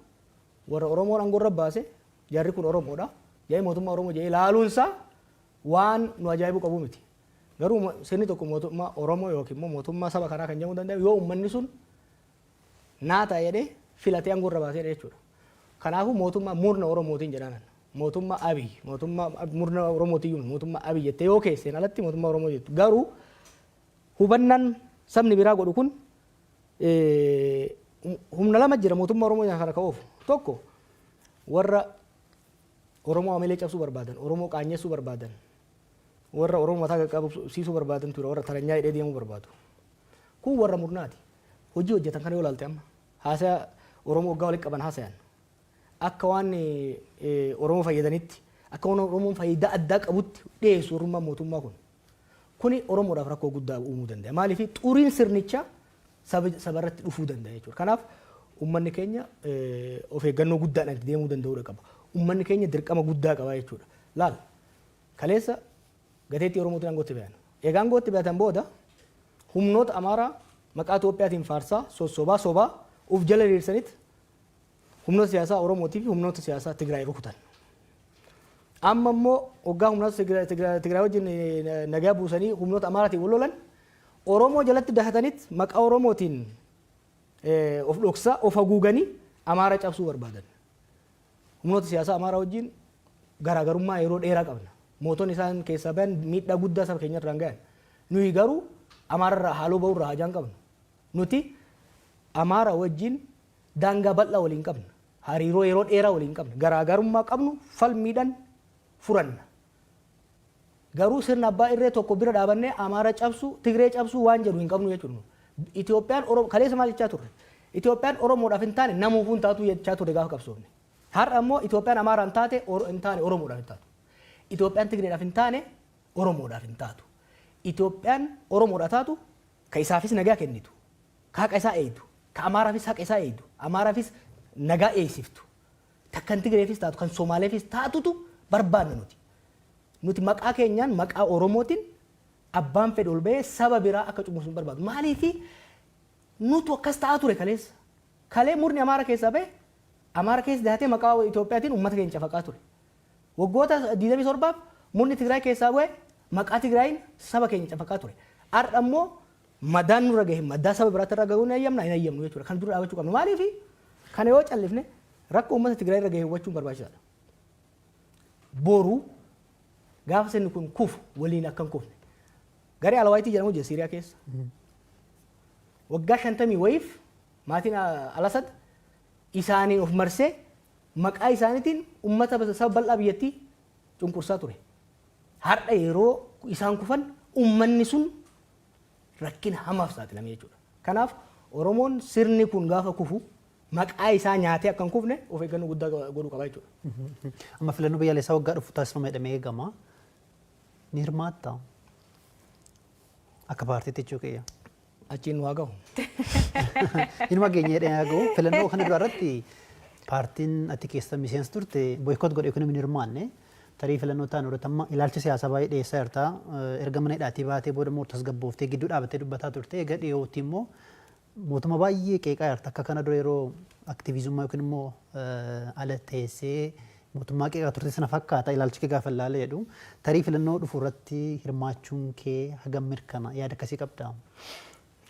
warra Oromoon aangoo irra baase, jarri kun Oromoodha jedhee mootummaa Oromoo jedhee laaluunsaa waan nu ajaa'ibuu qabu miti. Garuu sirni tokko mootummaa Oromoo yookiin immoo mootummaa saba kanaa kan jedhamuu danda'u yoo uummanni sun naa ta'a jedhee filatee aangoo irra baaseedha jechuudha. Kanaafuu mootummaa murna Oromootiin jedhanan. Mootummaa Abiy, mootummaa murna Oromootiyyuu mootummaa Abiy jettee yoo keesseen alatti mootummaa Oromoo jettu. Garuu hubannaan sabni biraa godhu kun humna lama jira mootummaa Oromoo kana ka'uuf. Tokko warra Oromoo amilee cabsuu barbaadan, Oromoo qaanyessuu barbaadan, warra Oromoo mataa qaqqabsiisuu barbaadan ture, warra taranyaa hidhee deemuu barbaadu. Kun warra murnaati. Hojii hojjetan kana yoo ilaalte, amma haasaya Oromoo waggaa walitti qaban haasayan akka waan Oromoo fayyadanitti, akka waan Oromoon faayidaa addaa qabutti dhiyeessu warrummaan mootummaa kun. Kuni Oromoodhaaf rakkoo guddaa uumuu danda'a. Maaliif? Xuriin sirnichaa saba irratti dhufuu danda'a jechuudha. Kanaaf uummanni keenya of eeggannoo guddaadhaan itti deemuu danda'uudha qaba. Uummanni keenya dirqama guddaa qaba jechuudha. Laal, kaleessa gateettii Oromootiin aangootti bayan. Egaa aangootti bayatan booda humnoota Amaaraa maqaa Itoophiyaatiin faarsaa sossobaa sobaa uf jala hiriirsanitti humnoota siyaasaa Oromootii fi humnoota siyaasaa Tigraay rukutan. Amma immoo waggaa humnoota Tigraay wajjin nagaa buusanii humnoota Amaaraatiin wal lolan, Oromoo jalatti dahatanitti maqaa Oromootiin of dhoksaa of haguuganii Amaara cabsuu barbaadan. Humnoota siyaasaa Amaaraa wajjin garaagarummaa yeroo dheeraa qabna. Mootonni isaan keessaa bayan miidhaa guddaa saba keenya irraan gahan. Nuyi garuu Amaararraa haaloo bahuu irraa hajaan qabnu. Nuti Amaara wajjin daangaa bal'aa waliin qabna. Hariiroo yeroo dheeraa waliin qabna. Garaagarummaa qabnu falmiidhaan furanna. Garuu sirna abbaa irree tokko bira dhaabannee Amaara cabsu, Tigree cabsu waan jedhu hin qabnu jechuudha. Itoophiyaan Oromoo kaleessa maal jechaa turre? Itoophiyaan Oromoodhaaf hin taane namuufuu hin taatu jechaa turre gaafa qabsoofne. Har'a immoo Itoophiyaan Amaaraan taate hin taane Oromoodhaaf hin taatu. Itoophiyaan Tigreedhaaf hin taane Oromoodhaaf hin taatu. Itoophiyaan Oromoodhaaf taatu ka isaafis nagaa kennitu, ka haqa isaa eeydu, ka Amaaraafis haqa isaa eeydu, Amaaraafis nagaa eeysiftu, kan Tigreefis taatu, kan Somaaleefis taatutu barbaanna nuti. Nuti maqaa keenyaan, maqaa Oromootiin abbaan fedhe ol bahee saba biraa akka cunqursu hin barbaadu. Maaliifi nutu akkas ta'aa ture kaleessa. Kalee murni Amaara keessaa bahe Amaara keessa dahatee maqaa Itoophiyaatiin uummata keenya cafaqaa ture. Waggoota 27f murni Tigraay keessaa bu'e maqaa Tigraayin saba keenya cafaqaa ture. Har'a immoo madaan nurra gahe madaa saba biraatti irra gahuu hin hayyamna, hin hayyamnu jechuudha. Kan dura dhaabachuu qabna. Maaliifi kana yoo callifne rakkoo uummata Tigraay irra gahe hubachuun barbaachisaadha. Boru gaafa sirni kun kufu waliin akka hin kufne. Garee Alawaayitii jedhamu jira Siiriyaa keessa. Waggaa 50 wayiif maatiin Al-Asad isaaniin of marsee maqaa isaaniitiin uummata saba bal'aa biyyattii cunqursaa ture. Har'a yeroo isaan kufan uummanni sun rakkina hamaaf saaxilame jechuudha. Kanaaf Oromoon sirni kun gaafa kufu maqaa isaa nyaatee akka hin kufne of eeggannoo guddaa godhuu qaba jechuudha. Amma filannoo biyyaalessaa waggaa dhufu taasifama jedhamee eegama. Ni hirmaattaa? Akka paartiitti jechuu kiyya. Achiin nu haa gahu. Inuma geenye jedhee haa gahu. Filannoo kana dura irratti paartiin ati keessa miseensa turte boycott godhe yookiin hin hirmaanne. Tarii filannoo ta'an irratti amma ilaalcha siyaasaa baay'ee dhiyeessaa jirta. Erga mana hidhaatii baatee booda immoo tasgabbooftee gidduu dhaabattee dubbataa turte. Egaa dhiyootti immoo mootummaa baay'ee qeeqaa jirta. Akka kana dura yeroo aktiviizummaa yookiin immoo ala teessee mootummaa qeeqaa turte sana fakkaata ilaalchi kee gaafa ilaale jedhu. Tarii filannoo dhufu irratti hirmaachuun kee hagam mirkana, yaada akkasii qabdaa?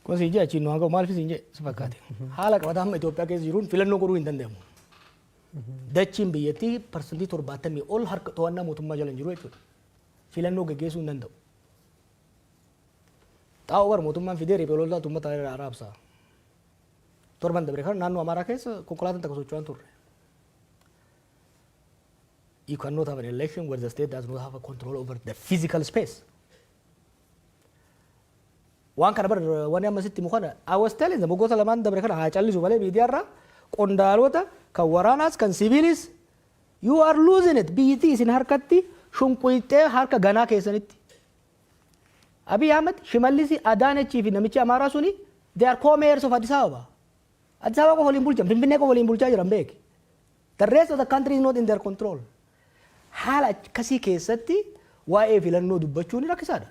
Kun siin jee achiin nu haa gahu, maaliif siin jee si fakkaate? Haala qabataa amma Itoophiyaa keessa jiruun filannoo godhuu hin danda'amu. Dachiin biyyattii 70% ol harka to'annaa mootummaa jala hin jiru jechuudha. Filannoo geggeessuu hin danda'u. Xaa'oo bar mootummaan fidee riphee loltoota uummata irraa raabsa. Torban dabre kana naannoo Amaaraa keessa konkolaataan takka socho'aa hin turre. You cannot have an election where the state does not have a control over the physical space. Waan kana bar wanni amma sitti himu kana I was telling them waggoota lamaan dabre kana haa callisu malee miidiyaarraa qondaalota kan waraanaas kan siviilis, you are losing it, biyyittii isin harkatti shunquyxee harka ganaa keessanitti. Abiy Ahmed, Shimallisi, Adaanechii fi namichi Amaaraa suni, they are co-mayors of Addis Ababa. Addis Ababa qofa waliin bulchan, Finfinnee qofa waliin bulchaa jiran beeki. The rest of the country is not in their control. Haala akkasii keessatti waa'ee filannoo dubbachuun rakkisaadha.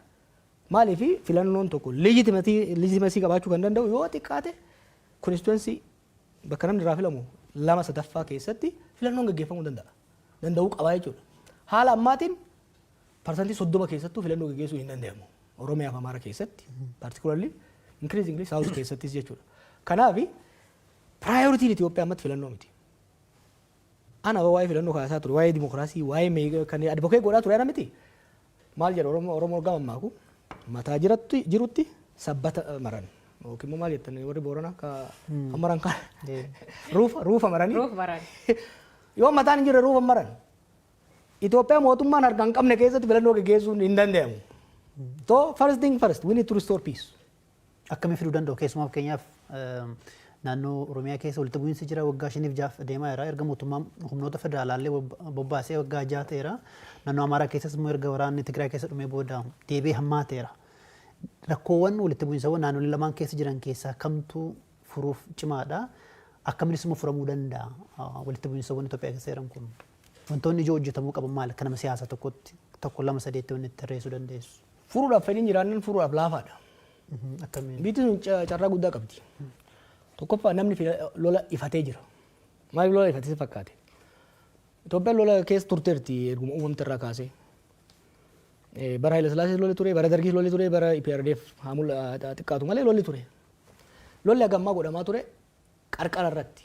Maaliif filannoon tokko legitimacy qabaachuu kan danda'u yoo xiqqaate constituency bakka namni irraa filamu lama sadaffaa keessatti filannoon gaggeeffamuu danda'a. Danda'uu qabaa jechuudha. Haala ammaatiin 30% keessattuu filannoo gaggeessuu hin danda'amu. Oromiyaa fi Amaara keessatti particularly, increasingly South keessattis jechuudha. Kanaaf priorityn Itoophiyaa ammatti filannoo miti. Ana waa'ee filannoo kaasaa ture, waa'ee dimokiraasii, waa'ee kan advocate godhaa ture ana miti. Maal jedha Oromoo? Oromoo gama maaku mataa jiratti jirutti sabbata maran yookiin immoo maal jettan warri Booranaa ka maran kan ruufa maranii. Ruufa maran. Yoo mataan hin jirre ruufa maran. Itoophiyaa mootummaan harka hin qabne keessatti filannoo gaggeessuun hin danda'amu. So first thing first, we need to restore peace. Akkamii fiduu danda'u? Keessumaa fakkeenyaaf naannoo Oromiyaa keessa walitti bu'iinsi jira, waggaa 5f 6f deemaa jira. Erga mootummaan humnoota federaalaallee bobbaasee waggaa 6 ta'eera. Naannoo Amaaraa keessas immoo erga waraanni Tigraay keessa dhumee booda deebi'ee hammaateera. Rakkoowwan walitti bu'iinsawwan naannolee lamaan keessa jiran keessaa kamtu furuuf cimaadha? Akkaminis immoo furamuu danda'a walitti bu'iinsawwan Itoophiyaa keessa jiran kun? Wantoonni ijoo hojjetamuu qaban maali? Akka nama siyaasaa tokkotti tokko, lama, sadeetti wanni itti tarreessuu dandeessu. Furuudhaaf fedhiin jiraannan furuudhaaf laafaadha. Akkamiin? Biyyi sun carraa guddaa qabdi. Tokkoffaa namni lola ifatee jira. Maaliif lola ifatee si fakkaate? Itoophiyaan lola keessa turteerti erguma uumamte irraa kaasee. Bara Haile Sillaasee lolli ture, bara Dargis lolli ture, bara EPRDF haa xiqqaatu malee lolli ture. Lolli hagammaa godhamaa ture qarqara irratti.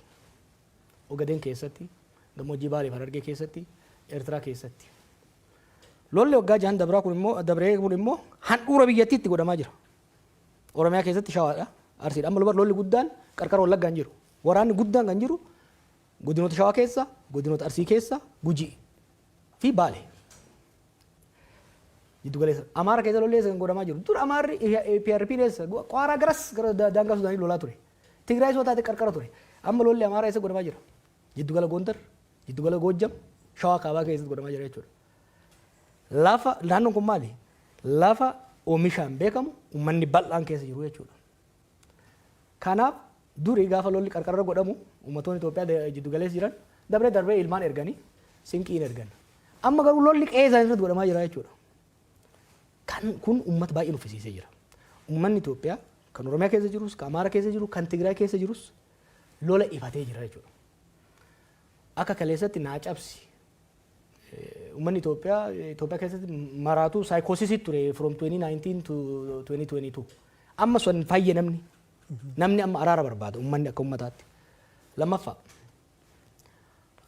Ogaden keessatti, gammoojjii Baalee fi Harargee keessatti, Eertiraa keessatti. Lolli waggaa jahan dabraa kun immoo dabree kun immoo handhuura biyyattiitti godhamaa jira. Oromiyaa keessatti Shawaadha, Arsiidha. Amma lolli guddaan qarqara Wallaggaa hin jiru. Waraanni guddaan kan jiru Godinoota Shawaa keessa, godinoota Arsii keessa, Gujii fi Baale. Jiddu galeessa. Amaara keessa lolli eessa kan godhamaa jiru? Dur Amaarri PRP eessa? Qaaraa garas gara daangaa Sudaanii lolaa ture. Tigraay soo taate qarqara ture. Amma lolli Amaaraa eessa godhamaa jira? Jiddu gala Gondar, jiddu gala Goojjam, Shawaa kaabaa keessatti godhamaa jira jechuudha. Lafa naannoon kun maali? Lafa oomishaan beekamu, uummanni bal'aan keessa jiru jechuudha. Kanaaf durii gaafa lolli qarqarra godhamu uummattoonni Itoophiyaa jiddu galeessa jiran dabree darbee ilmaan erganii sinqiin ergan. Amma garuu lolli qe'ee isaanii irratti godhamaa jira jechuudha. Kan kun uummata baay'ee nuffisiisee jira. Uummanni Itoophiyaa kan Oromiyaa keessa jirus, kan Amaara keessa jiru, kan Tigraay keessa jirus lola ifatee jira jechuudha. Akka kaleessatti naa cabsi. Uummanni Itoophiyaa Itoophiyaa keessatti maraatu psychosis ture from 2019 to 2022. Amma sun fayye namni. Namni amma araara barbaada uummanni akka uummataatti. Lammaffaa,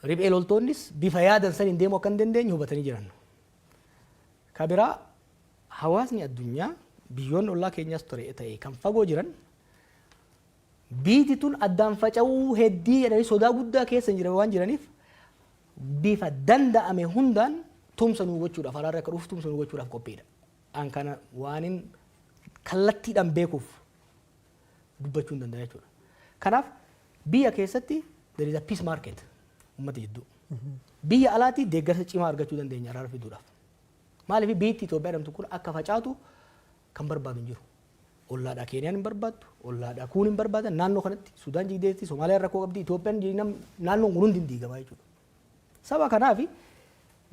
riphee loltoonnis bifa yaadan saniin deemuu akka hin dandeenye hubatanii jiran. Ka biraa, hawaasni addunyaa, biyyoonni ollaa keenyaas ture ta'e kan fagoo jiran, biiti tun addaan faca'uu heddii jedhanii sodaa guddaa keessa hin jiran waan jiraniif, bifa danda'ame hundaan tumsa nuu gochuudhaaf, araarri akka dhufu tumsa nuu gochuudhaaf qophiidha. An kana waanin kallattiidhaan beekuuf dubbachuu hin danda'a jechuudha. Kanaaf biyya keessatti there is a peace market uummata jidduu. Biyya alaatti deeggarsa cimaa argachuu dandeenya araara fiduudhaaf. Maaliif? Biyyi Itoophiyaa jedhamtu kun akka facaatu kan barbaadu hin jiru. Ollaadhaa Keeniyaan hin barbaaddu, ollaadhaa kuun hin barbaadan, naannoo kanatti Sudaan jigdeetti, Somaaliyaan rakkoo qabdi, Itoophiyaan naannoon kun hundi hin diigamaa jechuudha. Saba kanaaf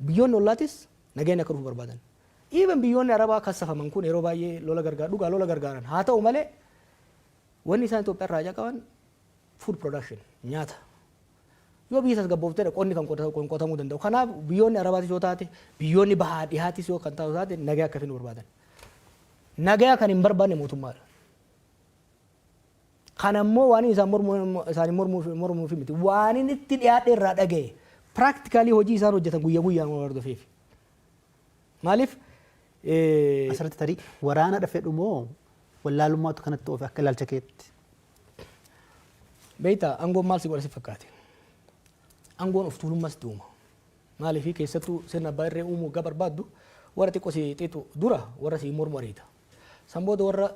biyyoonni ollaatis nageenya akka dhufu barbaadan. Even biyyoonni Arabaa kassafaman kun yeroo baay'ee lola gargaaru, dhugaa lola gargaaran. Haa ta'u malee, wanni isaan Itoophiyaa irraa haja qaban food production, nyaata. Yoo biyyi tasgabboofteedha qonni kan qotamuu danda'u. Kanaaf biyyoonni Arabaatis yoo taate, biyyoonni bahaa dhihaatis yoo kan taatu taate, nagaa akka finu barbaadan. Nagaa kan hin barbaanne mootummaadha. Kan ammoo waan isaan mormuu isaanii mormuuf miti. Waan inni itti dhiyaadhe irraa dhagaye. Practically hojii isaan hojjetan guyyaa guyyaan waan hordofeef. Maaliif? Asirratti tarii waraana fedhu moo wallaalummaatu kanatti oofe akka ilaalcha keetti? Beektaa, aangoon maal si godha si fakkaate? Aangoon of tuulummaas itti uuma. Maaliif? Keessattuu sirna abbaa irree uumuu waggaa barbaaddu, warra xiqqoo si xiixu dura warra si mormu ariita. San booda warra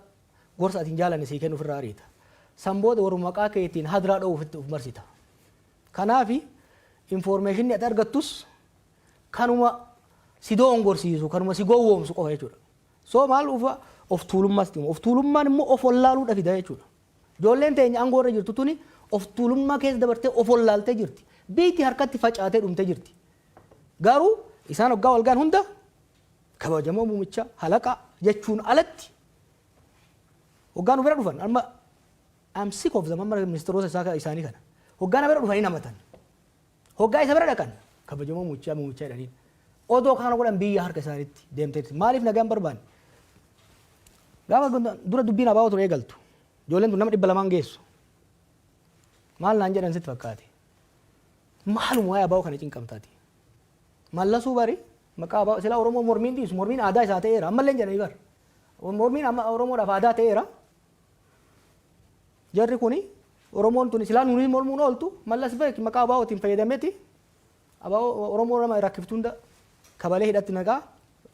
gorsa ati hin jaalanne sii kennu ofirraa ariita. San booda warra maqaa keetiin hadiraa dha'uuf itti of marsita. Kanaafi informationni ati argattus kanuma si doongorsiisu, kanuma si gowwoomsu qofa jechuudha. So maal ufa of tuulummaas itti uuma. Of tuulummaan immoo of wallaaluudha fida jechuudha. Ijoolleen teenya aangoo irra jirtu tuni of tuulummaa keessa dabartee of wallaaltee jirti. Biyyi harkatti facaatee dhumtee jirti. Garuu isaan hoggaa walgaan hunda kabajamoo muumicha halaqa jechuun alatti hoggaa nu bira dhufan, amma I'm sick of them, amma ministeerota isaa isaanii kana hoggaa na bira dhufanii namatan, hoggaa isa bira dhaqan kabajamoo muumichaa muumichaa jedhaniin. Odoo kana godhan biyya harka isaaniitti deemteetti. Maaliif nagaan barbaanne? Gaafa dura dubbiin abaa'oo ture eegaltu, ijoolleen tun nama 200n geessu. Maal naan jedhan sitti fakkaate? Maaluma waa'ee abaa'oo kana cinqamtaati? Mallasuu bari maqaa abaa'oo silaa Oromoo mormiin dhiisu, mormiin aadaa isaa ta'eera ammallee jedhanii bar. Mormiin amma Oromoodhaaf aadaa ta'eera. Jarri kuni Oromoon tuni silaa nuuni mormuun ooltu. Mallas beeki maqaa abaa'ootiin fayyadameeti abaa'oo Oromoo nama rakkiftu hunda kabalee hidhatti nagaa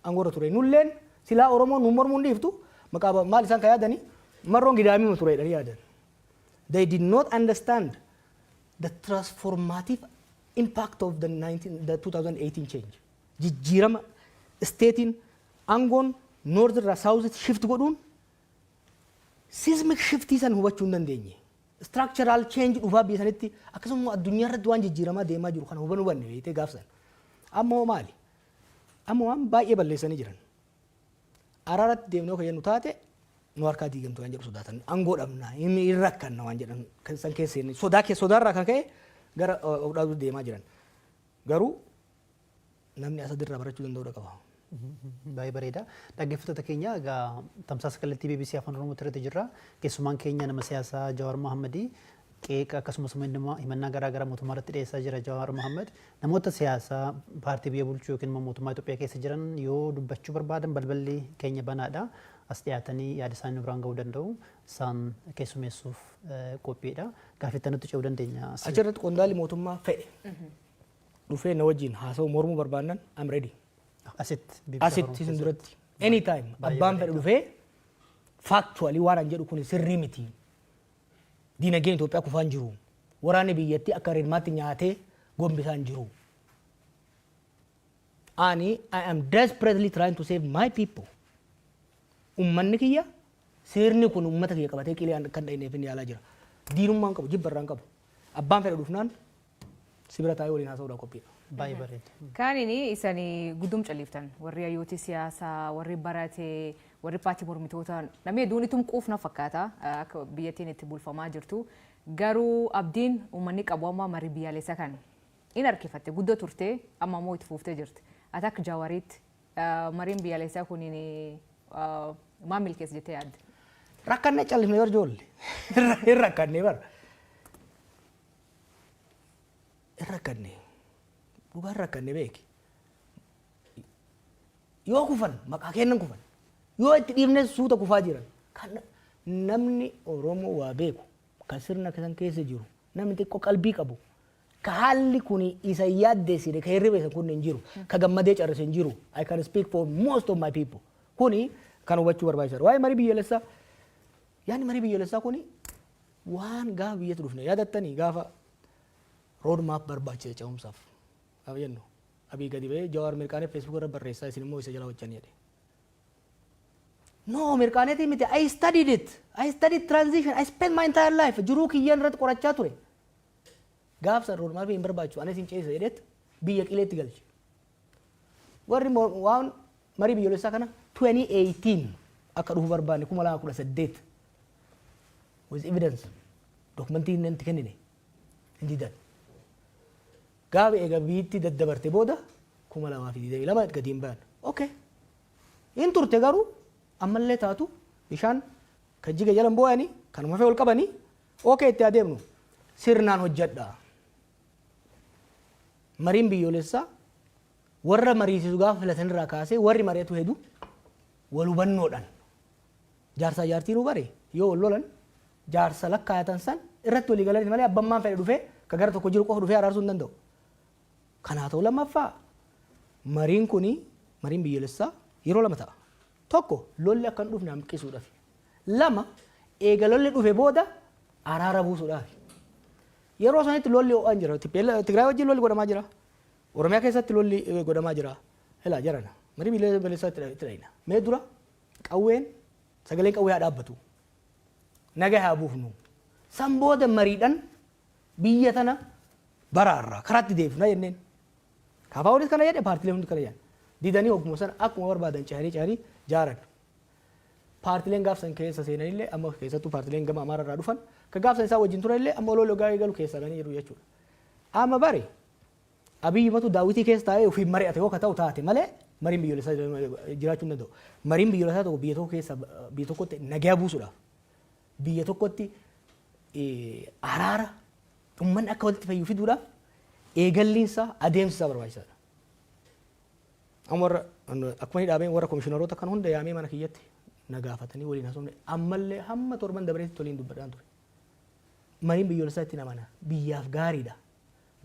aangoorra ture. Nulleen silaa Oromoon nu mormuun dhiiftu maqaa maal isaan kan yaadanii marroon gidaamii ture jedhanii yaadan. They did not understand the transformative impact of the 2018 change. Jijjiirama stateiin aangoon north irraa south shift godhuun seismic shiftii san hubachuu hin dandeenye. Structural change dhufaa biyya sanitti, akkasuma addunyaa irratti waan jijjiiramaa deemaa jiru kana hubanuu hubanne beektee gaafsan. Amma hoo maali? Amma waan baay'ee balleessanii jiran. Araaratti deemnee kan jennu taate nu harkaa diigamtu waan jedhu sodaatan. Aangoo dhabna, hin rakkanna waan jedhan san keessa sodaa keessa, sodaarraa kan ka'e gara of dhaabuu deemaa jiran. Garuu namni asadirraa barachuu danda'uu qaba. Baay'ee bareeda. Dhaggeeffattoota keenya, egaa tamsaasa kallattii BBC Afaan Oromoo irratti jirra. Keessumaan keenya nama siyaasaa Jawaar Mohammadii. Qeeqa akkasumas himannaa garaa garaa mootummaa irratti dhiyeessaa jira Jawaar Mohammad. Namoota siyaasaa paartii biyya bulchuu yookiin immoo mootummaa Itoophiyaa keessa jiran yoo dubbachuu barbaadan balballi keenya banaadha. As dhiyaatanii yaada isaanii nu biraan ga'uu danda'u. Isaan keessummeessuuf qophiidha. Gaaffii nutti ce'uu dandeenya. Achirratti qondaalli mootummaa fedhe dhufee na wajjin haasa'u mormuu barbaannan, I'm ready. Asitti. Asitti isin duratti. Anytime abbaan fedhe dhufee factually waan an jedhu kun sirrii miti. Diinagdeen Itoophiyaa kufaan jiru. Waraanni biyyattii akka rirmaatti nyaatee gombisaan jiru. Ani I am desperately trying to save my people. Ummanni kiyya, sirni kun ummata kiyya qabatee qilee kan dhahineef inni yaalaa jira. Diinummaan qabu, jibba irraan qabu. Abbaan fedhe dhufnaan sibira taa'ee waliin haasa'uudhaan qophiidha. Baay'ee bareeda. Kaanini isanii guddum caliiftan, warri hayyooti siyaasaa, warri barate, warri paartii mormitoota, namni hedduun itum quufna fakkaata akka biyyattiin itti bulfamaa jirtu. Garuu abdiin uummanni qabu amma marii biyyaalessaa kan in harkifatte guddoo turte, amma immoo itti fuuftee jirti. Ati akka Jawaariitti mariin biyyaalessaa kuniin maal milkeessa jettee yaadde? Rakkannee callisnee bar ijoollee. Hin rakkannee bar. Hin rakkannee. Dhugaan rakkannee beeki. Yoo kufan maqaa kennan kufan. Yoo itti dhiifne suuta kufaa jiran. Kan namni Oromoo waa beeku, kan sirna kan keessa jiru, namni xiqqoo qalbii qabu, ka haalli kun isa yaaddeessine, ka hirriba isa kun hin jiru, ka gammadee carrise hin jiru. I can speak for most of my people. Kuni kan hubachuu barbaachisaadha. Waa'ee marii biyyaalessaa, yaadni marii biyyaalessaa kuni waan gaafa biyyatti dhufne yaadattanii, gaafa road map barbaachisa ce'umsaaf gaafa jennu, Abii gadi ba'ee "Jawaar mirqaanee Facebook irra barreessaa, isin immoo isa jala hojjanii" jedhe. No, mirqaaneetii miti. I studied it. I studied transition. I spent my entire life. Jiruu kiyyaan irratti qorachaa ture. Gaafsa road map hin barbaachisu. Anis hin ceesisa jedheet biyya qileetti galche. Warri waan marii biyyoolessaa kana 2018 akka dhufu barbaanne, 2018, with evidence, dokumentii inni itti kennine hin didan. Gaafa eega biitti daddabarte booda 2022 gadi hin bayan. Okay. Hin turte, garuu ammallee taatu bishaan kan jiga jalan boo'anii kanuma fee ol qabanii, okay, itti adeemnu sirnaan hojjedha. Mariin biyyoolessaa warra mariisisu gaafa filatan irraa kaasee warri mari'atu hedu wal hubannoodhaan, jaarsaa jaartiin bare yoo wal lolan jaarsa lakkaayatan san irratti walii galanii malee abbammaan fedhe dhufee ka gara tokko jiru qofa dhufee araarsuu hin danda'u. Kanaa ta'u, lammaffaa mariin kuni, mariin biyyoolessaa yeroo lama ta'a. Tokko, lolli akka hin dhufne hanqisuudhaaf. Lama, eega lolli dhufe booda araara buusuudhaaf. Yeroo sanitti lolli ho'aan jira. Tigraay wajjin lolli godhamaa jira. Oromiyaa keessatti lolli godhamaa jira. Ilaa jarana. Marii biyyoolessaa itti dhayina. Mee dura qawween, sagaleen qawwee haa dhaabbatu. Naga haa buufnu. San booda mariidhaan biyya tana baraarraa karaatti deebifna jenneen. KFOnis kana jedhe, paartileen hundi kana jedhan. Didanii hogguma sana akkuma barbaadan cehanii cehanii jaaran. Paartileen gaafsan keessa seenanillee, amma keessattuu paartileen gama Amaara irraa dhufan ka gaafsan isaa wajjin turanillee, amma oloo logaa eegalu keessaa ganii jiru jechuudha. Amma bari Abiyyi matu daawwitii keessa taa'ee ofiin mari'ate yoo ka ta'u taate malee mariin biyyoolessaa jiraachuu hin danda'u. Mariin biyyoolessaa tokko biyya tokko keessa, biyya tokkotti nagaa buusuudhaaf, biyya tokkotti araara, uummanni akka walitti fayyu fiduudhaaf eegalliinsaa, adeemsi isaa barbaachisaadha. Amma warra akkuma inni dhaabeen warra komishiinaroota kan hunda yaamee mana kiyyatti na gaafatanii waliin haasofne, ammallee hamma torban dabareetti waliin dubbadhaan ture. Mariin biyyoolessaa itti amana, biyyaaf gaariidha.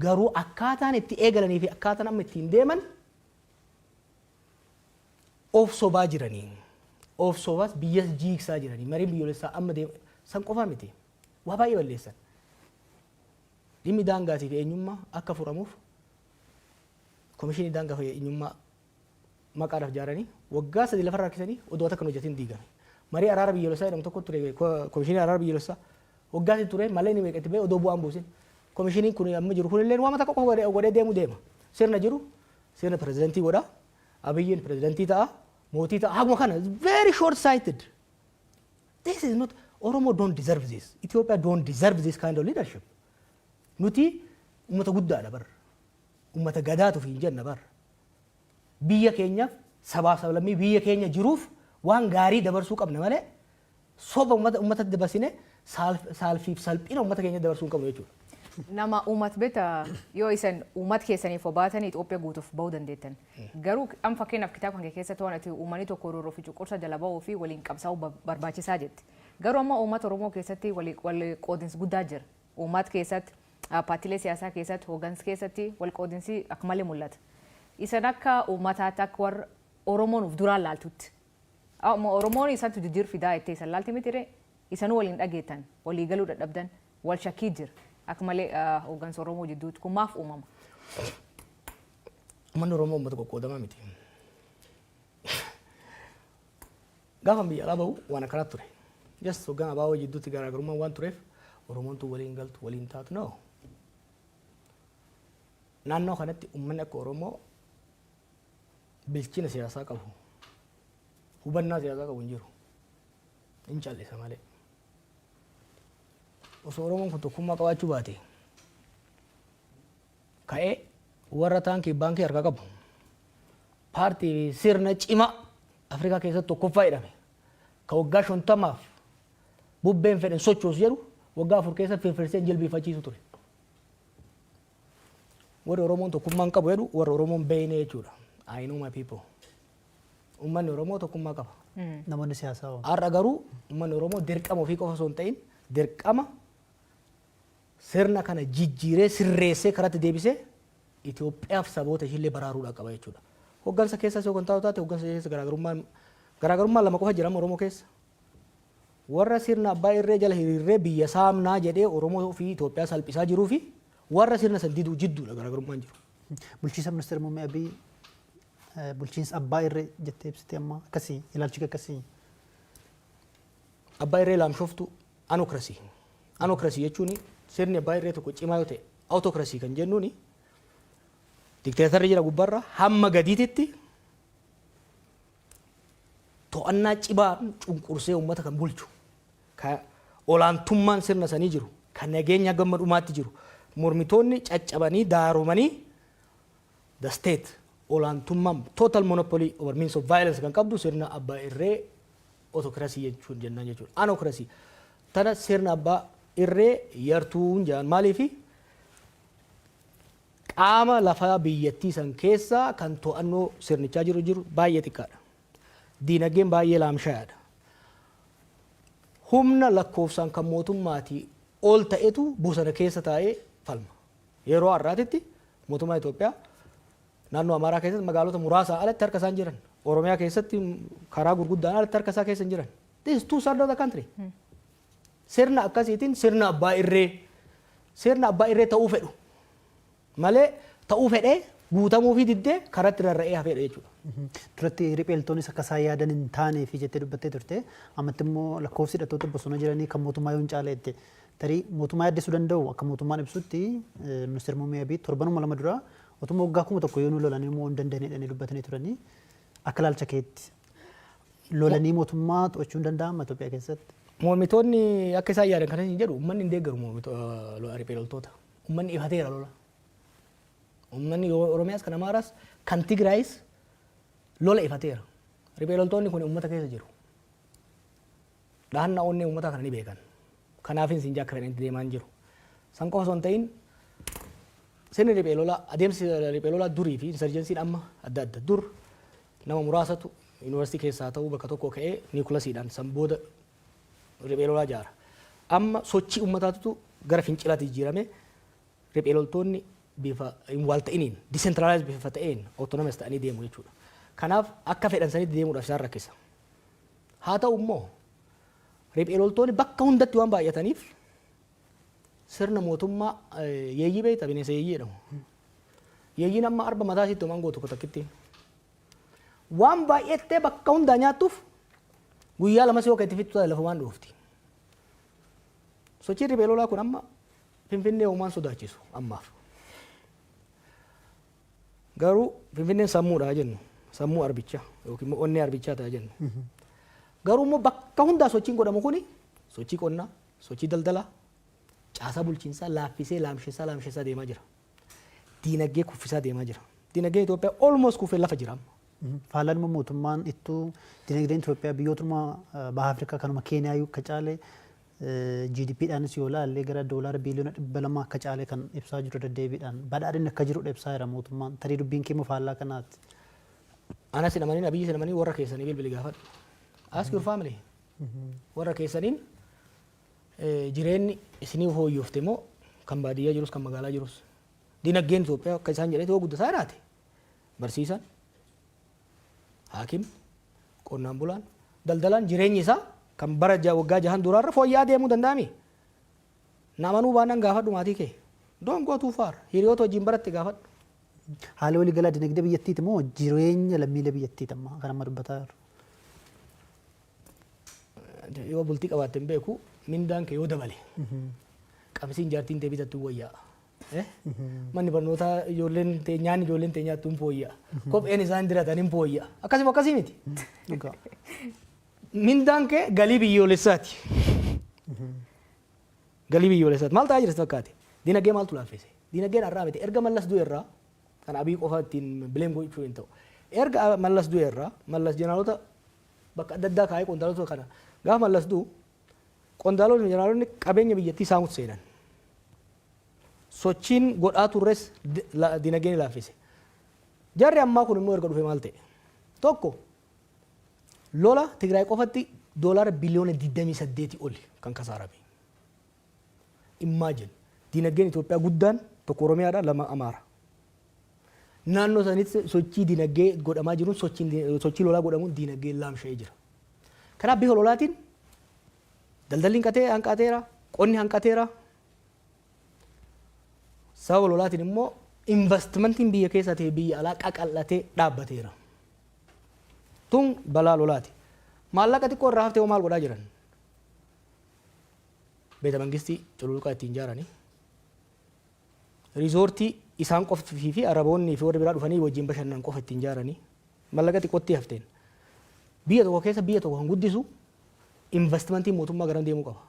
Garuu akkaataan itti eegalanii fi akkaataan amma ittiin deeman of sobaa jiranii. Of sobaas biyyas jiigsaa jiranii. Mariin biyyoolessaa amma deema san qofaa miti. Waa baay'ee balleessan. Dhimmi daangaatii fi eenyummaa akka furamuuf komishinii daangaa fi eenyummaa maqaadhaaf ijaaranii waggaa 3 lafarra harkisanii odoo akka hin hojjetin diigame. Marii araara biyyoolessaa jedhamu tokko ture, komishinii araara biyyoolessaa waggaa 3 ture malee inni meeqa itti ba'e odoo bu'aan buusin. Komishiniin kun amma jiru kunillee waan takka qofa godhee deemu deema. Sirna jiru sirna pirezidantii godha. Abiyyiin pirezidantii ta'a. Mootii ta'a. Haguma kana very short sighted. This is not, Oromo don't deserve this. Ethiopia don't deserve this kind of leadership. Nuti uummata guddaadha bar. Uummata gadaatuuf hin jenna bar. Biyya keenyaaf, sabaaf sablammii biyya keenya jiruuf waan gaarii dabarsuu qabna malee soba uummata uummatatti dabarsine saalfiif salphina uummata keenya dabarsuu hin qabnu jechuudha. Nama uummata beekta, yoo isan uummata keessaniif obaatan Itoophiyaa guutuuf bahuu dandeettan. Garuu amma fakkeenyaaf kitaaba kan keessatti waan ati uummanni tokko roorroo fi cunqursa jala bahuu fi waliin qabsaa'uu barbaachisaa jette. Garuu amma uummata Oromoo keessatti wal qoodinsi guddaa jira. Uummata keessatti, paartiilee siyaasaa keessatti, hooggansa keessatti wal qoodinsi akka malee mul'ata. Isan akka uummataatti, akka warra Oromoon uf duraan laaltutti. Amma Oromoon isantu jijjiir fidaa jettee isan laalti miti ree? Isanuu waliin dhageettan, walii galuu dadhabdan, wal shakkii jira. Akka malee hooggansa Oromoo jidduutti kun maaf uumama? Uummanni Oromoo uummata qoqqoodamaa miti. Gaafa biyya alaa bahu waan akkanaatu ture. Just hoggaan ABO jidduutti garaagarummaan waan tureef Oromoon tun waliin galtu, waliin taatu, no. Naannoo kanatti uummanni akka Oromoo bilchina siyaasaa qabu, hubannaa siyaasaa qabu hin jiru. Hin callisa malee. Osoo Oromoon kun tokkummaa qabaachuu baate, ka'ee warra taankii baankii harkaa qabu, paartii sirna cimaa Afrikaa keessatti tokkoffaa jedhame, ka waggaa 50f bubbeen fedhen sochoosu jedhu, waggaa 4 keessa firfirsee jilbiifachiisu ture. Warri Oromoon tokkummaan qabu jedhu warra Oromoon beeyne jechuudha. I know my people. Uummanni Oromoo tokkummaa qaba. Namoonni siyaasaa hoo? Har'a garuu uummanni Oromoo dirqama ofii qofa osoo hin ta'in, dirqama sirna kana jijjiiree, sirreessee, karatti deebisee Itoophiyaaf saboota ishiillee baraaruudhaa qaba jechuudha. Hoggansa keessas yoo kan taatu taate, hoggansa keessa garaagarummaan lama qofa jira Oromoo keessa. Warra sirna abbaa irree jala hiriirree biyya saamnaa jedhee Oromoo fi Itoophiyaa salphisaa jiruu fi warra sirna san diduu jidduudha garaagarummaan jiru. Bulchiinsa Ministeera Muummee Abiy bulchiinsa abbaa irree jettee ibsite amma, akkasii ilaalchi kee akkasii? Abbaa irree laamshoftu, anocracy. Anocracy jechuun sirni abbaa irree tokko cimaa yoo ta'e, autocracy kan jennuuni dikteetarri jira gubbarra hamma gadiititti to'annaa cimaan cunqursee uummata kan bulchu, ka olaantummaan sirna sanii jiru, kan nageenya gamma dhumaatti jiru, mormitoonni caccabanii daaromanii, the state olaantummaan total monopoly over means of violence kan qabdu sirna abbaa irree autocracy jechuun jennaan jechuudha. Anocracy tana sirna abbaa irree yartuun jedhan. Maaliifi? Qaama lafaa biyyattii san keessa kan to'annoo sirnichaa jiru baay'ee xiqqaadha. Diinagdeen baay'ee laamshayaadha. Humna lakkoofsaan kan mootummaatii ol ta'etu bosona keessa taa'ee falma. Yeroo har'aatitti mootummaa Itoophiyaa naannoo Amaaraa keessatti magaalota muraasaan alatti harka isaan jiran. Oromiyaa keessatti karaa gurguddaan alatti harka isaa keessa hin jiran. This is two third of the country. Sirna akkasiitiin sirna abbaa irree ta'uu fedhu malee, ta'uu fedhee guutamuu fi diddee karatti rarra'ee hafeedha jechuudha. Duratti ripheeltoonis akka isaan yaadan hin taane fi jettee dubbattee turte. Ammatti immoo lakkoofsi hidhattoota bosona jiranii kan mootummaa yoo hin caale jette. Tarii mootummaa yaaddessuu danda'u. Akka mootummaan ibsutti, Ministeerri Muummee Abiy torbanuma 2 dura otuma waggaa 1000 yoo nu lolanii immoo hin danda'an jedhanii dubbatanii turanii. Akka ilaalcha keetti lolanii mootummaa to'achuu hin danda'ama Itoophiyaa keessatti? Mormitoonni akka isaan yaadan kanas hin jedhu. Uummanni hin deeggaru mormitoota, riphee loltoota. Uummanni ifateera lola. Uummanni Oromiyaas, kan Amaaraas, kan Tigraayis lola ifateera. Riphee loltoonni kun uummata keessa jiru. Dhahannaa onnee uummataa kana ni beekan. Kanaafin siin akka fedhanitti deemaa hin jiru. San qofa osoo hin ta'in, sirni riphee lolaa, adeemsi riphee lolaa durii fi insurgencyn amma adda adda. Dur nama muraasatu yuunivarsiitii keessaa ta'uu bakka tokko ka'ee nucleusiidhaan san booda riphee lolaa ijaara. Amma sochii uummataatu gara fincilaatti jijjiirame, riphee loltoonni bifa hin wal ta'iniin, decentralized bifa ta'een, autonomous ta'anii deemu jechuudha. Kanaaf akka fedhan sanitti deemuudhaaf isaan rakkisa. Haa ta'u immoo riphee loltoonni bakka hundatti waan baay'ataniif sirna mootummaa yeeyyii beekta, bineensa yeeyyii jedhamu. Yeeyyiin amma arba mataa isiitti homaan gootu takkitti. Waan baay'attee bakka hundaa nyaattuuf guyyaa lamas yoo itti fixxu taate lafa waan dhoofti. Sochiin riphee lolaa kun amma Finfinnee uumaan sodaachisu ammaaf. Garuu Finfinneen sammuudha jennu, sammuu arbichaa yookiin immoo onnee arbichaa ta'a jennu. Garuu immoo bakka hundaa sochiin godhamu kuni sochii qonnaa, sochii daldalaa, caasaa bulchiinsaa laaffisee, laamsheessaa laamsheessaa deemaa jira. Diinagdee kuffisaa deemaa jira. Diinagdeen Itoophiyaa almost kufee lafa jira amma. Faallaan immoo mootummaan ittuu dinagdeen Itoophiyaa biyyootuma baha Afrikaa kanuma Keeniyaa akka caale GDP dhaanis yoo ilaalle gara doolaara biiliyoona 200 akka caale kan ibsaa jiru, deddeebiidhaan badhaadhinni akka jirudha ibsaa jira mootummaan. Tarii dubbiin keemmoo faallaa kanaati. Anas hin amanin, Abiyyi hin amanin, warra keessanii bilbili gaafadhu. Ask your family. Warra keessaniin jireenyi isinii fooyyofte moo, kan baadiyyaa jirus kan magaalaa jirus? Dinagdeen Itoophiyaa akka isaan jedhetti yoo guddataa jiraate, barsiisaan, haakim, qonnaan bulaan, daldalaan jireenyi isaa kan bara waggaa 6n duraarra fooyya'aa deemuu danda'ami. Na amanuu baannaan gaafadhu maatii kee. Don't go too far. Hiriyoota wajjin baratte gaafadhu. Haala waliigalaa dinagdee biyyattiiti moo jireenya lammiilee biyyattiiti amma kan amma dubbataa jiru? Yoo bultii qabaatte hin beeku, mindaan kee yoo dabale qabsiin jaartiin tee bitattu wayyaa. Manni barnootaa ijoolleen tee nyaanni ijoolleen tee nyaattu hin fooyya'a. Kopheen isaan diratan hin fooyya'a. Akkasuma akkasii miti. Dhugaa. Mindaan kee galii biyyoolessaati. Galii biyyoolessaati. Maal ta'aa jira sitti fakkaate? Dinagdee maaltu laaffise? Dinagdeen har'aa miti. Erga Mallas du'e irraa, kan Abii qofa ittiin blame gochuu hin ta'u. Erga Mallas du'e irraa, Mallas jeneraalota bakka adda addaa kaa'ee, qondaalota kana, gaafa Mallas du'u qondaalonni jeneraalonni qabeenya biyyattii saamutti seenan. Sochiin godhaa turres dinagdee ni laaffise. Jarri ammaa kun immoo erga dhufe maal ta'e? Tokko, lola Tigraay qofatti doolaara biliyoona 28 oli kan kasaarame. Imagine, dinagdeen Itoophiyaa guddaan tokko Oromiyaadha, lama Amaara. Naannoo sanitti sochii dinagdee godhamaa jiruun, sochii lolaa godhamuun dinagdeen laamsha'ee jira. Kanaaf bifa lolaatiin daldalli hanqatee hanqateera, qonni hanqateera. Sababa lolaatiin immoo investimentiin biyya keessaa ta'e biyya alaa qaqal'atee dhaabbateera. Tun balaa lolaati. Maallaqa xiqqoo irraa haftee hoo maal godhaa jiran? Beeta mangistii cululuqaa ittiin ijaaranii, riizoortii isaan qoftii fi Araboonni fi warri biraa dhufanii wajjin bashannan qofa ittiin ijaaranii maallaqa xiqqootti hafteen. Biyya tokko keessa biyya tokko kan guddisu investimentiin mootummaa garam deemuu qaba?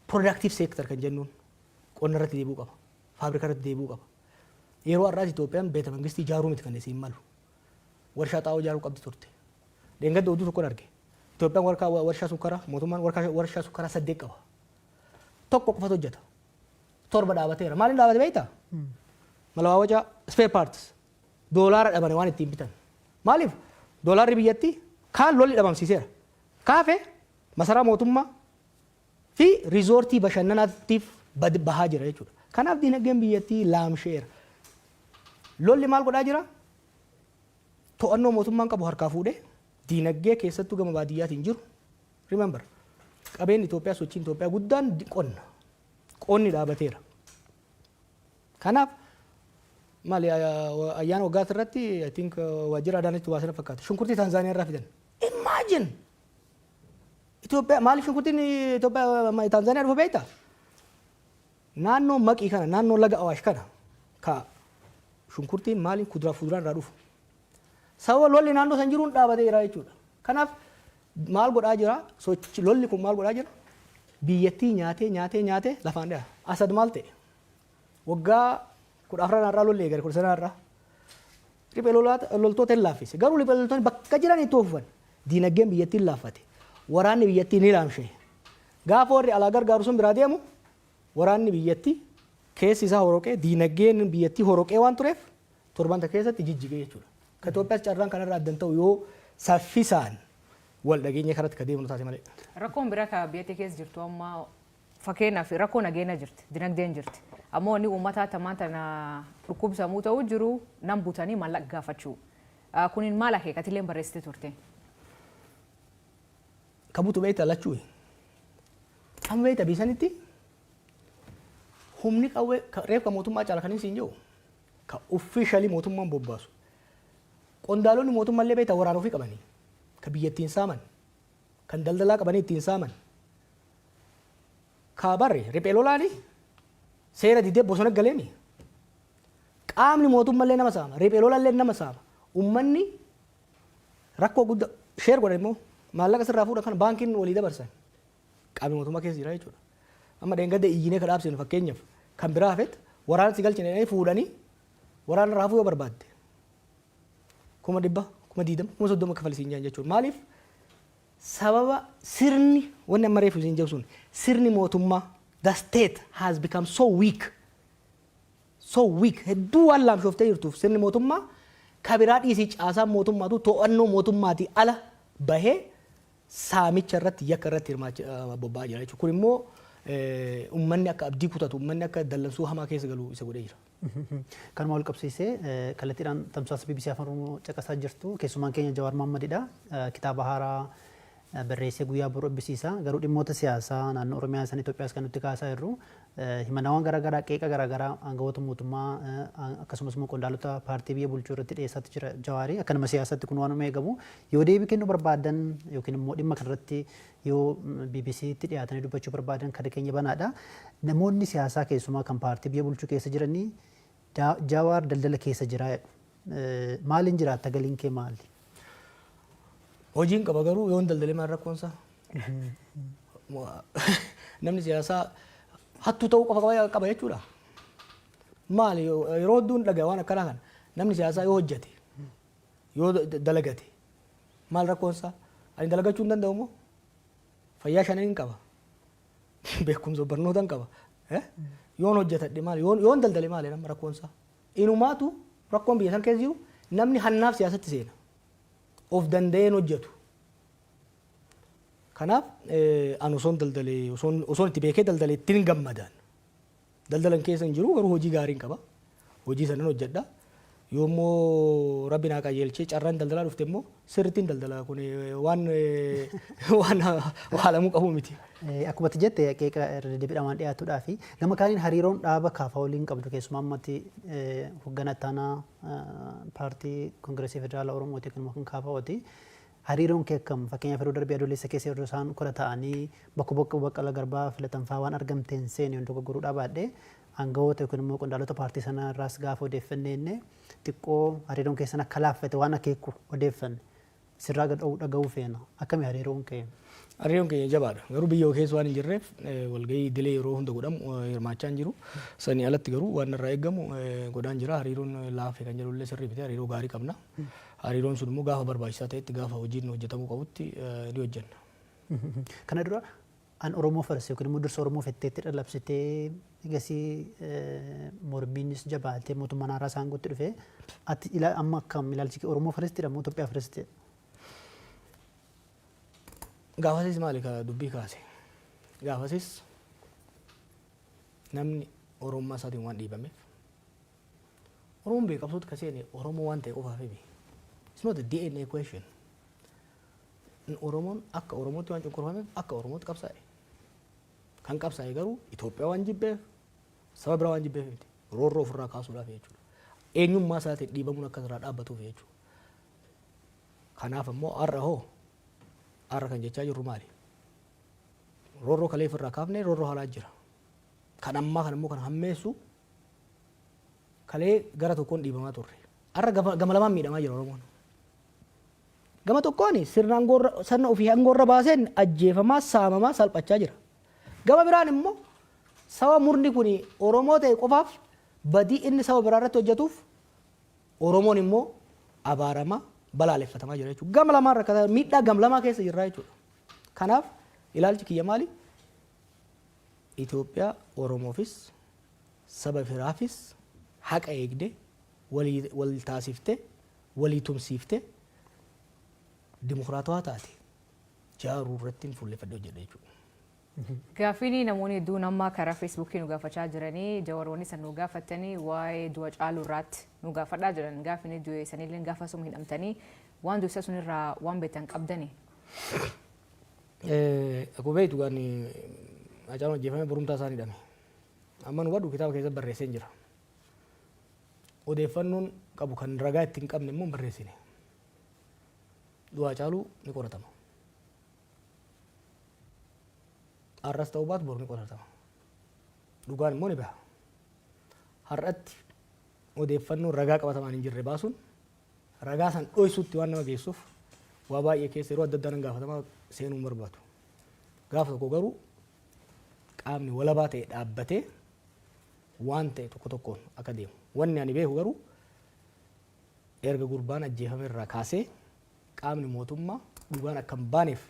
Productive sector kan jennuun qonna irratti deebi'uu qaba. Faabrikaa irratti deebi'uu qaba. Yeroo har'aas Itoophiyaan beeta mangistii ijaaruu miti kan isiin malu. Warshaa xaa'oo ijaaruu qabdi turte. Dheengadda oduu tokkon arge. Itoophiyaan warshaa sukkaraa, mootummaan warshaa sukkaraa saddeet qaba. Tokko qofatu hojjeta. Torba dhaabateera. Maaliin dhaabate beektaa? Malawaawacaa, spare parts. Doolaara dhabane waan ittiin bitan. Maaliif? Doolaarri biyyatti kaan lolli dhabamsiiseera. Kaafe masaraa mootummaa fi riizoortii bashannanaatiif bahaa jira jechuudha. Kanaaf dinagdeen biyyattii laamsheera. Lolli maal godhaa jira? To'annoo mootummaan qabu harkaa fuudhee diinagdee keessattuu gama baadiyyaatiin jiru. Remember, qabeenyi Itoophiyaa, sochiin Itoophiyaa guddaan qonna. Qonni dhaabateera. Kanaaf maali, ayyaana waggaati irratti, I think, waajjira Adaanachi baasana fakkaata. Shunkurtii Taanzaaniyaa irraa fidan. Imagine! Itoophiyaa maaliif shunkurtiin Itoophiyaa Taanzaaniyaa dhufa beektaa? Naannoo Maqii kana, naannoo laga Awaash kana ka shunkurtiin maaliin kuduraa fuduraan irraa dhufu. Sababa lolli naannoo san jiruun dhaabatee jira jechuudha. Kanaaf maal godhaa jira? Sochi lolli kun maal godhaa jira? Biyyattii nyaatee nyaatee nyaatee lafaan dhaha. Asad maal ta'e? Waggaa 14 irraa lolli eegale, 15 irraa. Riphee loltoota hin laaffise. Garuu riphee loltoonni bakka jiran itti fufan. Diinagdeen biyyattii hin laaffate. Waraanni biyyattii ni laamshe. Gaafa warri alaa gargaaru sun biraa deemu, waraanni biyyattii keessi isaa horoqee, diinagdeen biyyattii horoqee waan tureef torban takka keessatti jijjigee jechuudha. Ka Itoophiyaas carraan kanarraa addan ta'u yoo saffisaan wal dhageenya kanatti ka deemnu taate malee. Rakkoon biraa ka biyyattii keessa jirtu amma, fakkeenyaaf rakkoo nageenya jirti, dinagdeen jirti. Ammoo inni uummataa tamaan tana dhukkubsamuu ta'uu jiru nam butanii maallaqa gaafachuu. Kunin maal akeekatillee barreessite turte? Ka butu beektaa lachuu. Amma beektaa biisanitti humni qawwee reef ka mootummaa caala kan siin jiru ka officially mootummaan bobbaasu. Qondaalonni mootummaallee beektaa waraana ofii qabanii ka biyya ittiin saaman, kan daldalaa qabanii ittiin saaman. Ka barre riphee lolaani seera didee bosona galeemi. Qaamni mootummaallee nama saama, riphee lolallee nama saama. Uummanni rakkoo guddaa share godhan immoo maallaqa sirraa fuudhan kana baankiin walii dabarsan. Qaamni mootummaa keessa jira jechuudha. Amma dheengadda iyyinee ka dhaabsinu, fakkeenyaaf kan biraa hafet, waraana si galchine jedhanii fuudhanii waraana irraa hafuu yoo barbaadde 100,000, 20,000, 30,000 kafalisiin jedhan jechuudha. Maaliif? Sababa sirni, wanni amma reefu isin jedhu sun, sirni mootummaa, the state has become so weak, so weak, hedduu waan laamshooftee jirtuuf, sirni mootummaa kabiraa dhiisii, caasaan mootummaatu to'annoo mootummaatii ala bahee saamicha irratti, yakka irratti hirmaachaa bobba'aa jira jechuudha. Kun immoo uummanni akka abdii kutatu, uummanni akka dallansuu hamaa keessa galu isa godhee jira. Kanuma wal qabsiisee, kallattiidhaan tamsaasa BBC Afaan Oromoo caqasaa jirtu. Keessumaan keenya Jawaar Mohammadidha. Kitaaba haaraa barreessee guyyaa boru eebbisiisa. Garuu dhimmoota siyaasaa naannoo Oromiyaa san Itoophiyaas kan nuti kaasaa jirru, himannaawwan garaagaraa, qeeqa garaagaraa aangawoota mootummaa akkasumas immoo qondaalota paartii biyya bulchuu irratti dhiyeessaatti jira Jawaarii. Akka nama siyaasaatti kun waanuma eegamu. Yoo deebii kennuu barbaadan yookiin immoo dhimma kanarratti yoo BBCtti dhiyaatanii dubbachuu barbaadan, kan keenya banaadha. Namoonni siyaasaa, keessumaa kan paartii biyya bulchuu keessa jiranii, "Jawaar daldala keessa jira" jedhu. Maaliin jiraatta? Galiin kee maali? Hojiin qaba, garuu yoon daldalee maal rakkoonsaa? Namni siyaasaa hattuu ta'uu qofa qaba jechuudha. Maali, yeroo hedduun dhagaa waan akkanaa kana, namni siyaasaa yoo hojjete, yoo dalagate maal rakkoonsaa? Ani dalagachuu hin danda'u moo? Fayyaa shanan hin qaba. Beekumsa barnoota hin qaba. Yoon hojjetadhe maali? Yoon daldale maali nama rakkoonsaa? Inumaatu rakkoon biyya san keessa jiru, namni hannaaf siyaasatti seena. Of danda'een hojjetu. Kanaaf ani osoon daldalee, osoon itti beekee daldalee ittiin gammadaan. Daldalan keessa hin jiru, garuu hojii gaariin qaba. Hojii sanan hojjedha. Yoommoo Rabbi naa qajeelchee carraan daldalaa dhufte immoo sirrittiin daldala, kun waan haalamuu qabu miti. Akkuma ati jette, qeeqa irra deddeebiidhaan waan dhiyaatuudhaa fi gama kaaniin hariiroon dhaaba KFO waliin qabdu, keessumaa ammatti hoogganaa ittaanaa paartii Koongireesii Federaalaa Oromooti yookiin immoo kan KFOti. Hariiroon kee akkam? Fakkeenyaaf, yeroo darbee Adoolessa keessa yeroo isaan kora ta'anii bakka bakka Baqqala Garbaa filatan fa'aa waan argamteen seene yoon dogoggoruu dhabaadhe, aangawoota yookiin immoo qondaalota paartii sanaa irraas gaafa odeeffanne jenne, xiqqoo hariiroon keessan akka laaffate waan akeeku odeeffanne. Sirraa dhaga'uu feena. Akkami hariiroon kee? Hariiroon keenya jabaadha. Garuu biyya keessa waan hin jirreef walgahii idilee yeroo hunda godhamu hirmaachaa hin jiru. Sanii alatti garuu waan irraa eegamu godhaan jira. Hariiroon laafe kan jedhu illee sirrii miti. Hariiroo gaarii qabna. Hariiroon sun immoo gaafa barbaachisaa ta'etti, gaafa hojiin hojjetamuu qabutti ni hojjenna. Kana dura an Oromoo first yookiin immoo dursa Oromoo fetteetti dhalabsitee, egasii mormiinis jabaatee mootummaan haaraa isaan guutti dhufe. Ati amma akkam ilaalchi kee? Oromoo firstidha moo Itoophiyaa firstidha? Gaafasis maali ka dubbii kaase? Gaafasis namni Oromummaa isaatiin waan dhiibameef, Oromoon beekamsuutti ka seene Oromoo waan ta'e qofaaf miti. It's not a DNA question. Oromoon akka Oromootti waan cunqurfameef akka Oromootti qabsaa'e. Kan qabsaa'e garuu Itoophiyaa waan jibbeef, saba biraa waan jibbeef miti. Roorroo ofirraa kaasuudhaaf jechuudha. Eenyummaa isaatiin dhiibamuun akka irraa dhaabbatuuf jechuudha. Kanaaf immoo har'a hoo, har'a kan jechaa jirru maali? Roorroo kalee ofirraa kaafnee roorroo haaraa jira. Kan ammaa kan immoo kan hammeessu, kalee gara tokkoon dhiibamaa turre. Har'a gama lamaan miidhamaa jira Oromoon. Gama tokkoon sirna aangoorra, sirna ofii aangoorra baaseen ajjeefamaa, saamamaa, salphachaa jira. Gama biraan immoo saba murni kun Oromoo ta'e qofaaf badii inni saba biraa irratti hojjetuuf Oromoon immoo abaaramaa, balaaleffatamaa jira jechuudha. Gama lamaan rakkataa, miidhaa gam lamaa keessa jirra jechuudha. Kanaaf ilaalchi kiyya maali? Itoophiyaa Oromoofis saba biraafis haqa eegde, walii wal taasifte, walii tumsiifte, dimokiraatawaa taate jaaruu irratti fuulleffadhee hojjedha jechuudha. Gaaffiin namoonni hedduun amma karaa Feesbuukii nu gaafachaa jiranii, Jawaroonni san nu gaafatanii, waa'ee du'a Caaluu irraatti nu gaafadhaa jiran. Gaaffiin du'e sanillee gaafa suma hidhamtanii, waan du'isa sunirraa waan beektan qabdanii. Akkuma beektu, gaan Hacaaluun ajjeefamee borumtaa isaan hidhame. Amma nu hubadhu, kitaaba keessatti barreessee jira. Odeeffannoon qabu kan ragaa itti hin qabne immoo hin barreessine. Du'a Hacaaluu ni qoratama. Har'as ta'uu baatu boru ni qoratama. Dhugaan immoo ni baha. Har'atti odeeffannoo ragaa qabatamaan hin jirre baasuun ragaa san dhoysuutti waan nama geessuuf, waa baay'ee keessa yeroo adda addaa nan gaafatamaa, seenuu hin barbaadu. Gaafa tokko garuu qaamni walabaa ta'e dhaabbatee waan ta'e tokko tokkoon akka deemu. Wanni ani beeku garuu, erga gurbaan ajjeefame irraa kaasee qaamni mootummaa dhugaan akka hin baaneef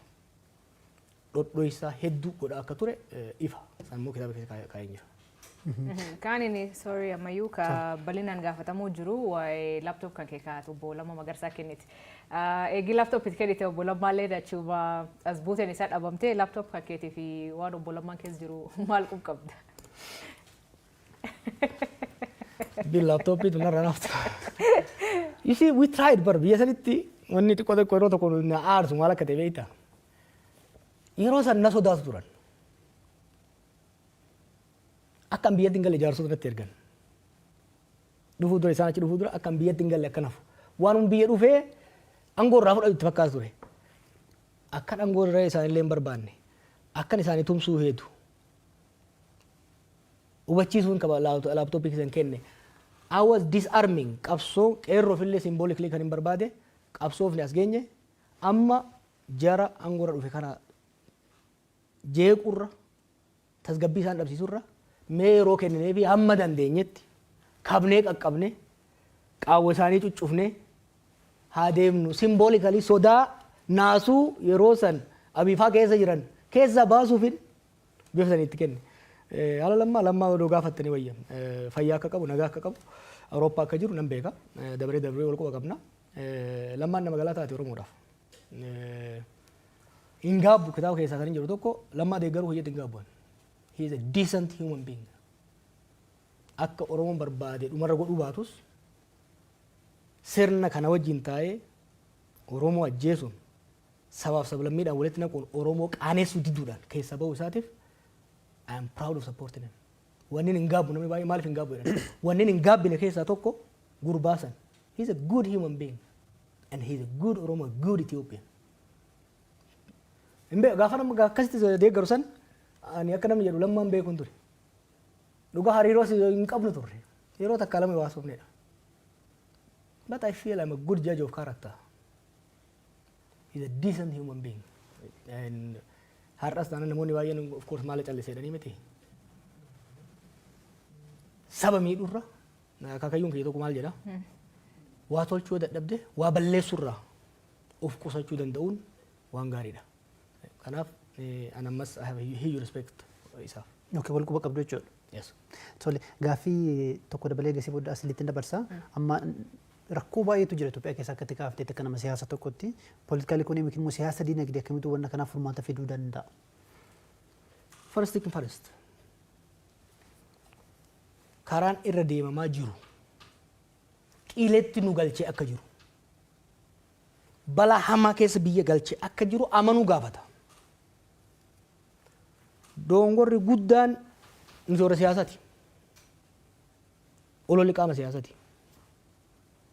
Dhodhoisaa hedduu godhaa akka ture ifa. San immoo kitaaba keessa kaa'een jira. Kaan inni, sorry, ammayyuu ka bal'inaan gaafatamuu jiru waa'ee laptop kan kee kaa'atu obbo Lammaa Magarsaa kenniti. Eegi laptop itti kennite, obbo Lammaallee achuma as buuteen isaa dhabamtee, laptop kan keetii fi waan obbo Lammaan keessa jiru maal qub qabda? Dubbiin laaptooppiitu narra naftu. You see, we tried bar biyya sanitti. Wanni xiqqoo xiqqoo yeroo tokko na aarsu maal akka ta'e beektaa? Yeroo san na sodaatu turan. Akka an biyyatti hin galle jaarsota natti ergan. Dhufuu dura, isaan achi dhufuu dura, akka an biyyatti hin galle akka nafu. Waanuma biyya dhufee aangoo irraa fudhatu itti fakkaatu ture. Akkan aangoo irra isaanillee hin barbaanne. Akkan isaanii tumsuu heetu. Hubachiisuun qaba laaptooppii keessan kenne. I was disarming qabsoo qeerroof illee symbolically kan hin barbaade. Qabsoofni as geenye amma jara aangoorra dhufe kana jeequrra, tasgabbii isaan dhabsiisurra, mee yeroo kenninee fi hamma dandeenyetti kabnee qaqqabne qaawwa isaanii cuccufne haa deemnu, symbolically sodaa naasuu yeroo san abiifaa keessa jiran keessaa baasuufin bifa sanii itti kenne. Haala Lammaa, Lammaa odoo gaafattanii wayya. Fayyaa akka qabu, nagaa akka qabu, Awurooppaa akka jiru nan beeka. Dabaree dabaree wal quba qabna. Lammaan nama galaa taate Oromoodhaaf. Hin gaabbu, kitaaba keessaa kan hin jiru tokko, Lammaa deeggaruu hoyyatti hin gaabbu. He is a decent human being. Akka Oromoon barbaade dhumarra godhuu baatus, sirna kana wajjin taa'ee Oromoo ajjeesuun, sabaaf sablammiidhaan walitti naquun, Oromoo qaaneessuu diduudhaan keessa bahuu isaatiif I am proud of supporting him. Wanni hin gaabbu, namni baay'ee maaliif hin gaabbu jedhan. Wanni hin gaabbine keessaa tokko gurbaa san. He is a good human being and he is a good Oromo, a good Ethiopian. Hin beeku, gaafa nama akkasitti deeggaru san ani akka namni jedhu Lammaan beekuun ture. Dhugaa hariiroo hin qabnu turre. Yeroo takka lama waasofnedha. But I feel I'm a good judge of character. He's a decent human being. And har'as taanaan namoonni baay'een of course maal callisee jedhanii miti. Saba miidhurra akaakayyuun kiyya tokko maal jedha? Waa tolchuu yoo dadhabde waa balleessurraa of qusachuu danda'uun waan gaariidha. Kanaaf an ammas I have a huge respect isaaf. Okay, wal quba qabdu jechuudha. Yes. Tole, gaaffii tokko dabalee gasii booda asilitti dabarsa. Amma rakkoo baay'eetu jira Itoophiyaa keessa, akka itti kaafteetti, akka nama siyaasa tokkotti. Political economy immoo siyaasa diinagdee akkamitti wanna kanaaf furmaata fiduu danda'a? First thing first. Karaan irra deemamaa jiru qiletti nu galchee akka jiru, balaa hamaa keessa biyya galchee akka jiru amanuu gaafata. Dongorri guddaan nuti warra siyaasaati. Ololli qaama siyaasaati.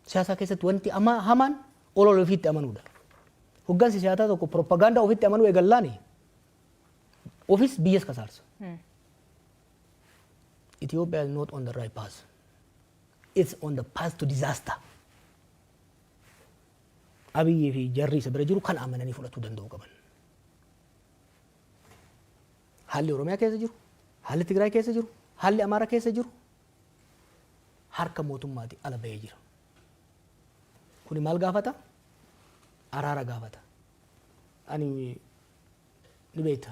Siyaasa keessatti wanti hamaan olola ofiitti amanuudha. Hoggansi siyaasaa tokko propagaandaa ofitti amanuu eegallaani ofis biyyas kasaarsa. Ethiopia is not on the right path. It's on the path to disaster. Abiyyii fi jarri isa bira jiru kan amananii fudhachuu danda'uu qaban. Haalli Oromiyaa keessa jiru, haalli Tigraay keessa jiru, haalli Amaara keessa jiru harka mootummaati ala bahee jira. Kuni maal gaafata? Araara gaafata. Ani ni beekta,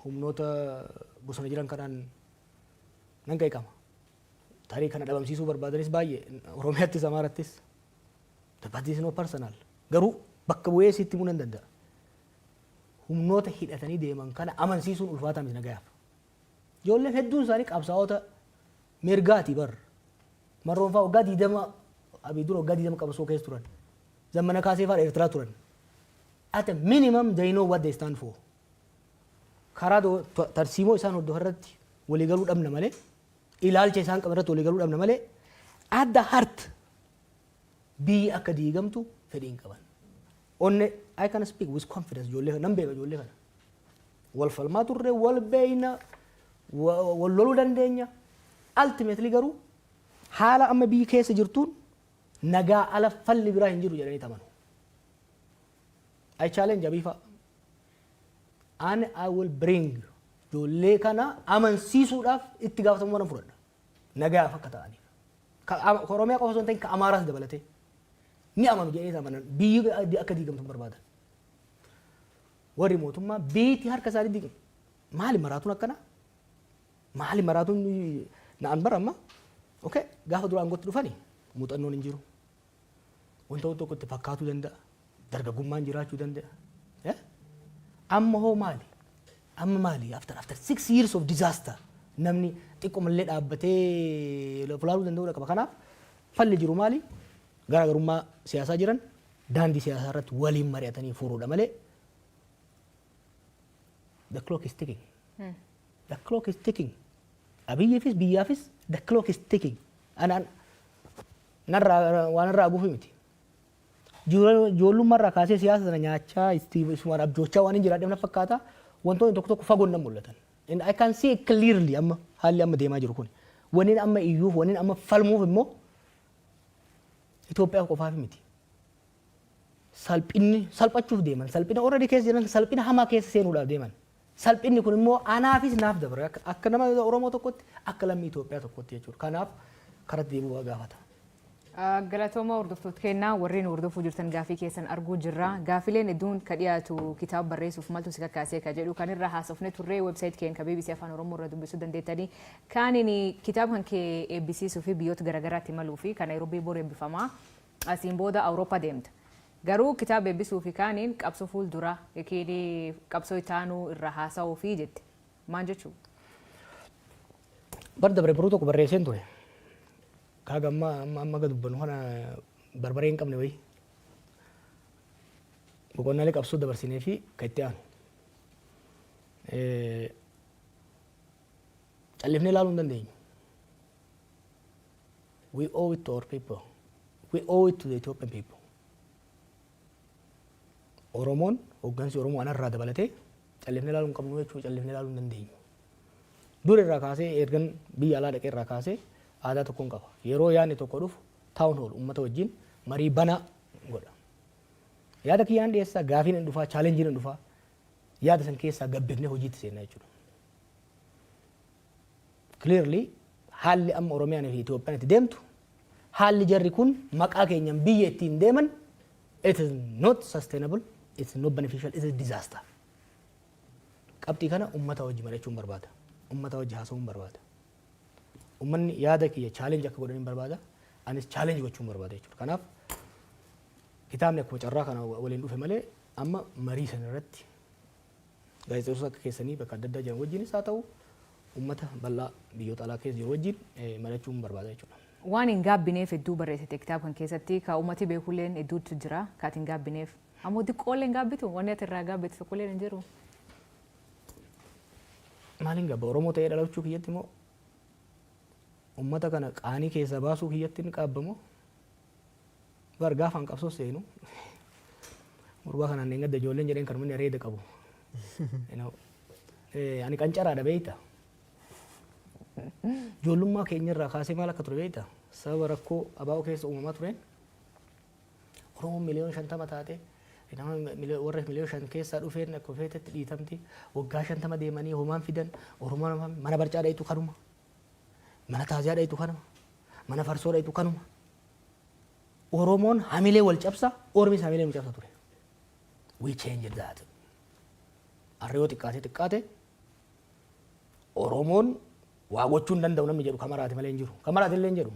humnoota bosona jiran kanaan nan qeeqama. Tarii kana dhabamsiisuu barbaadanis baay'ee Oromiyaattis Amaarattis. But this is not personal. Garuu bakka bu'ee sitti himuu nan danda'a. Humnoota hidhatanii deeman kana amansiisuun ulfaataa miti nagayaaf. Ijoolleen hedduun isaanii qabsaa'ota mirgaati bar. Marroon fa'aa waggaa 20, Abiy dura waggaa 20 qabsoo keessa turan. Zammana Kaasee fa'aa Eertiraa turan. At a minimum they know what they stand for. Karaa tarsiimoo isaan hordofan irratti waliigaluu dhabna malee, ilaalcha isaan qaban irratti waliigaluu dhabna malee, at the heart biyyi akka diigamtu fedhii hin qaban. Onne I can speak with confidence, ijoollee kana nan beeka, ijoollee kana. Wal falmaa turre, wal beeyna, wal loluu dandeenya. Ultimately garuu haala amma biyyi keessa jirtuun nagaa ala falli biraa hin jiru jedhanii amanu. I challenge Abiy fa'a. And I will bring ijoollee kana amansiisuudhaaf itti gaafatamummaa nan fudhadha. Nagaaf akka ta'aniif. Ka Oromiyaa qofa osoo hin ta'in ka Amaaraas dabalatee. Ni amanu jedhee amanan, biyyi akka diigamtu hin barbaadan. Warri mootummaa biitii harka isaanii diqe. Maali maraatuun akkana? Maali maraatuun na'an bara amma? Okay, gaafa dura aangootti dhufani muuxannoon hin jiru. Wanta tokko itti fakkaatuu danda'a. Dargaggummaan jiraachuu danda'a. Amma hoo maali? Amma maali? After 6 years of disaster, namni xiqqoomallee dhaabbatee fulaaluu danda'uu qaba. Kanaaf falli jiru maali? Garaagarummaa siyaasaa jiran daandii siyaasaa irratti waliin mari'atanii furuudha malee, the clock is ticking. The clock is ticking. Abiyyiifis biyyaafis the clock is ticking. Anaan narraa waan irraa gufi miti. Ijoollummaa irraa kaasee siyaasa sana nyaachaa, isumaan abjoochaa waan hin jiraadheef na fakkaata. Wantoonni tokko tokko fagoon nan mul'atan. And I can see clearly amma haalli amma deemaa jiru kun. Wanni amma iyyuuf, wanni amma falmuuf immoo Itoophiyaa qofaaf miti. Salphinni salphachuuf deeman. Salphina already keessa jiran, salphina hamaa keessa seenuudhaaf deeman. Salphinni kun immoo anaafis naaf dabra, akka nama Oromoo tokkotti, akka lammii Itoophiyaa tokkotti jechuudha. Kanaaf karatti deebi'uu gaafata. Galatooma, hordoftoota kennaa warreen hordofuu jirtan, gaafii keessan arguu jirra. Gaafileen hedduun ka dhiyaatu kitaaba barreessuuf maaltu si kakkaasee ka jedhu kan irra haasofne turre. Website keenya ka BBC Afaan Oromoo irra dubbisuu dandeettanii. Kaaniin kitaaba kan kee eebbisiisuu fi biyyoota garaagaraatti imaluu fi kan Naayiroobii bor eebbifamaa, asiin booda Awurooppaa deemta. Garuu kitaaba eebbisuu fi kaaniin qabsoo fuuldura yookiin qabsoo itaanuu irra haasa'uu fi jette. Maal jechuudha? Bar dabre baruu tokko barreesseen ture. Kaaga amma amma amma gad dubbannu kana barbaree hin qabne wayii. Boqonnaalee qabsoo dabarsinee fi kan itti aanu. Callifnee ilaaluu hin dandeenyu. We owe it to our people. We owe it to the Ethiopian people. Oromoon, hooggansi Oromoo anarraa dabalatee, callifnee ilaaluu hin qabnu jechuudha, callifnee ilaaluu hin dandeenyu. Dur irraa kaasee, ergan biyya alaa dhaqee irraa kaasee, aadaa tokkoon qaba. Yeroo yaadni tokko dhufu town hall, uummata wajjin marii banaa godha. Yaada kiyyaan dhiyeessaa, gaafiin hin dhufaa, challengeiin hin dhufaa. Yaada san keessaa gabbifnee hojiitti seenna jechuudha. Clearly haalli amma Oromiyaan fi Itoophiyaan itti deemtu, haalli jarri kun maqaa keenyan biyya ittiin deeman, it is not sustainable, it is not beneficial, it is disaster. Qabxii kana uummata wajji mari'achuun barbaada. Uummata wajji haasa'uun barbaada. Uummanni yaada kiyya challenge akka godhan barbaada. Anis challenge gochuun barbaada jechuudha. Kanaaf kitaabni akkuma carraa kana waliin dhufe malee, amma marii sana irratti gaazexeessota akka keessanii bakka adda addaa jiran wajjinis haa ta'u, uummata bal'aa biyyoota alaa keessa jiru wajjin mari'achuun barbaada jechuudha. Waan hin gaabbineef hedduu barreessite kitaaba kan keessatti, ka uummati beekulleen hedduutu jira ka ati hin gaabbineef. Ammoo xiqqoollee hin gaabbitu, wanni ati irraa gaabbitu tokkolleen hin jiru. Maaliin gaabba? Oromoo ta'ee dhalachuu kiyyatti immoo, uummata kana qaanii keessaa baasuu kiyyatti hin qaabbamoo? Bar gaafaan qabsoo seenu gurbaa kanaan hin gadda ijoolleen jedheen kan inni areeda qabu. Ani qancaraadha beeyta. Ijoollummaa keenya irraa kaasee maal akka ture beeyta? Sababa rakkoo abaa'oo keessa uumamaa tureen, Oromoon 50 miliyoona taate, nama warra 5 miliyoona keessaa dhufeen akka feetetti dhiitamti. Waggaa 50 deemanii homaan fidan. Oromoon mana barcaa dhayitu kanuma. Mana taaziyaa dhayitu kanuma. Mana farsoo dhayitu kanuma. Oromoon hamilee wal cabsa, Ormis hamilee nu cabsa ture. We changed that. Har'a yoo xiqqaate xiqqaate Oromoon waa gochuu hin danda'u namni jedhu kamaraati malee hin jiru. Kamaraati illee hin jedhu.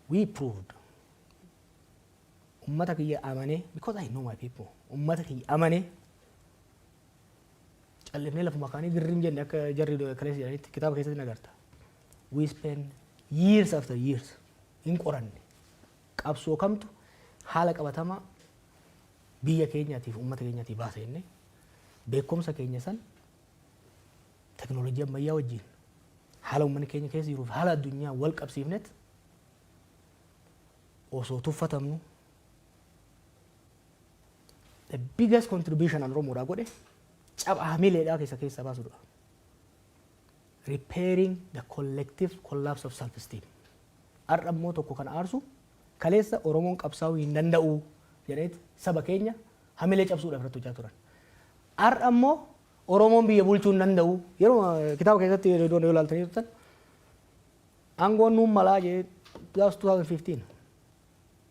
We proved. Ummata kiyya amanee, because I know my people. Ummata kiyya amanee callifnee lafuma kaanii girriin jenne, akka jarri kaleessa jedhanitti kitaaba keessatti nagarta. We spend years after years hin qoranne. Qabsoo kamtu haala qabatamaa biyya keenyaatiif uummata keenyaatiif baasa jennee, beekumsa keenya san teknoolojii ammayyaa wajjin, haala uummanni keenya keessa jiruuf haala addunyaa wal qabsiifnet, osoo tuffatamnu, the biggest contribution an Oromoodhaa godhe caba hamileedhaa keessa keessaa baasudha. Repairing the collective collapse of self-esteem. Har'a immoo tokko kan aarsu, kaleessa Oromoon qabsaa'uu hin danda'u jedhaniit saba keenya hamilee cabsuudhaaf irratti hojjaa turan. Har'a immoo Oromoon biyya bulchuu hin danda'u. Yeroo kitaaba keessatti yeroo yoo ilaaltanii turtan, aangoon nuun malaa jee, that was 2015.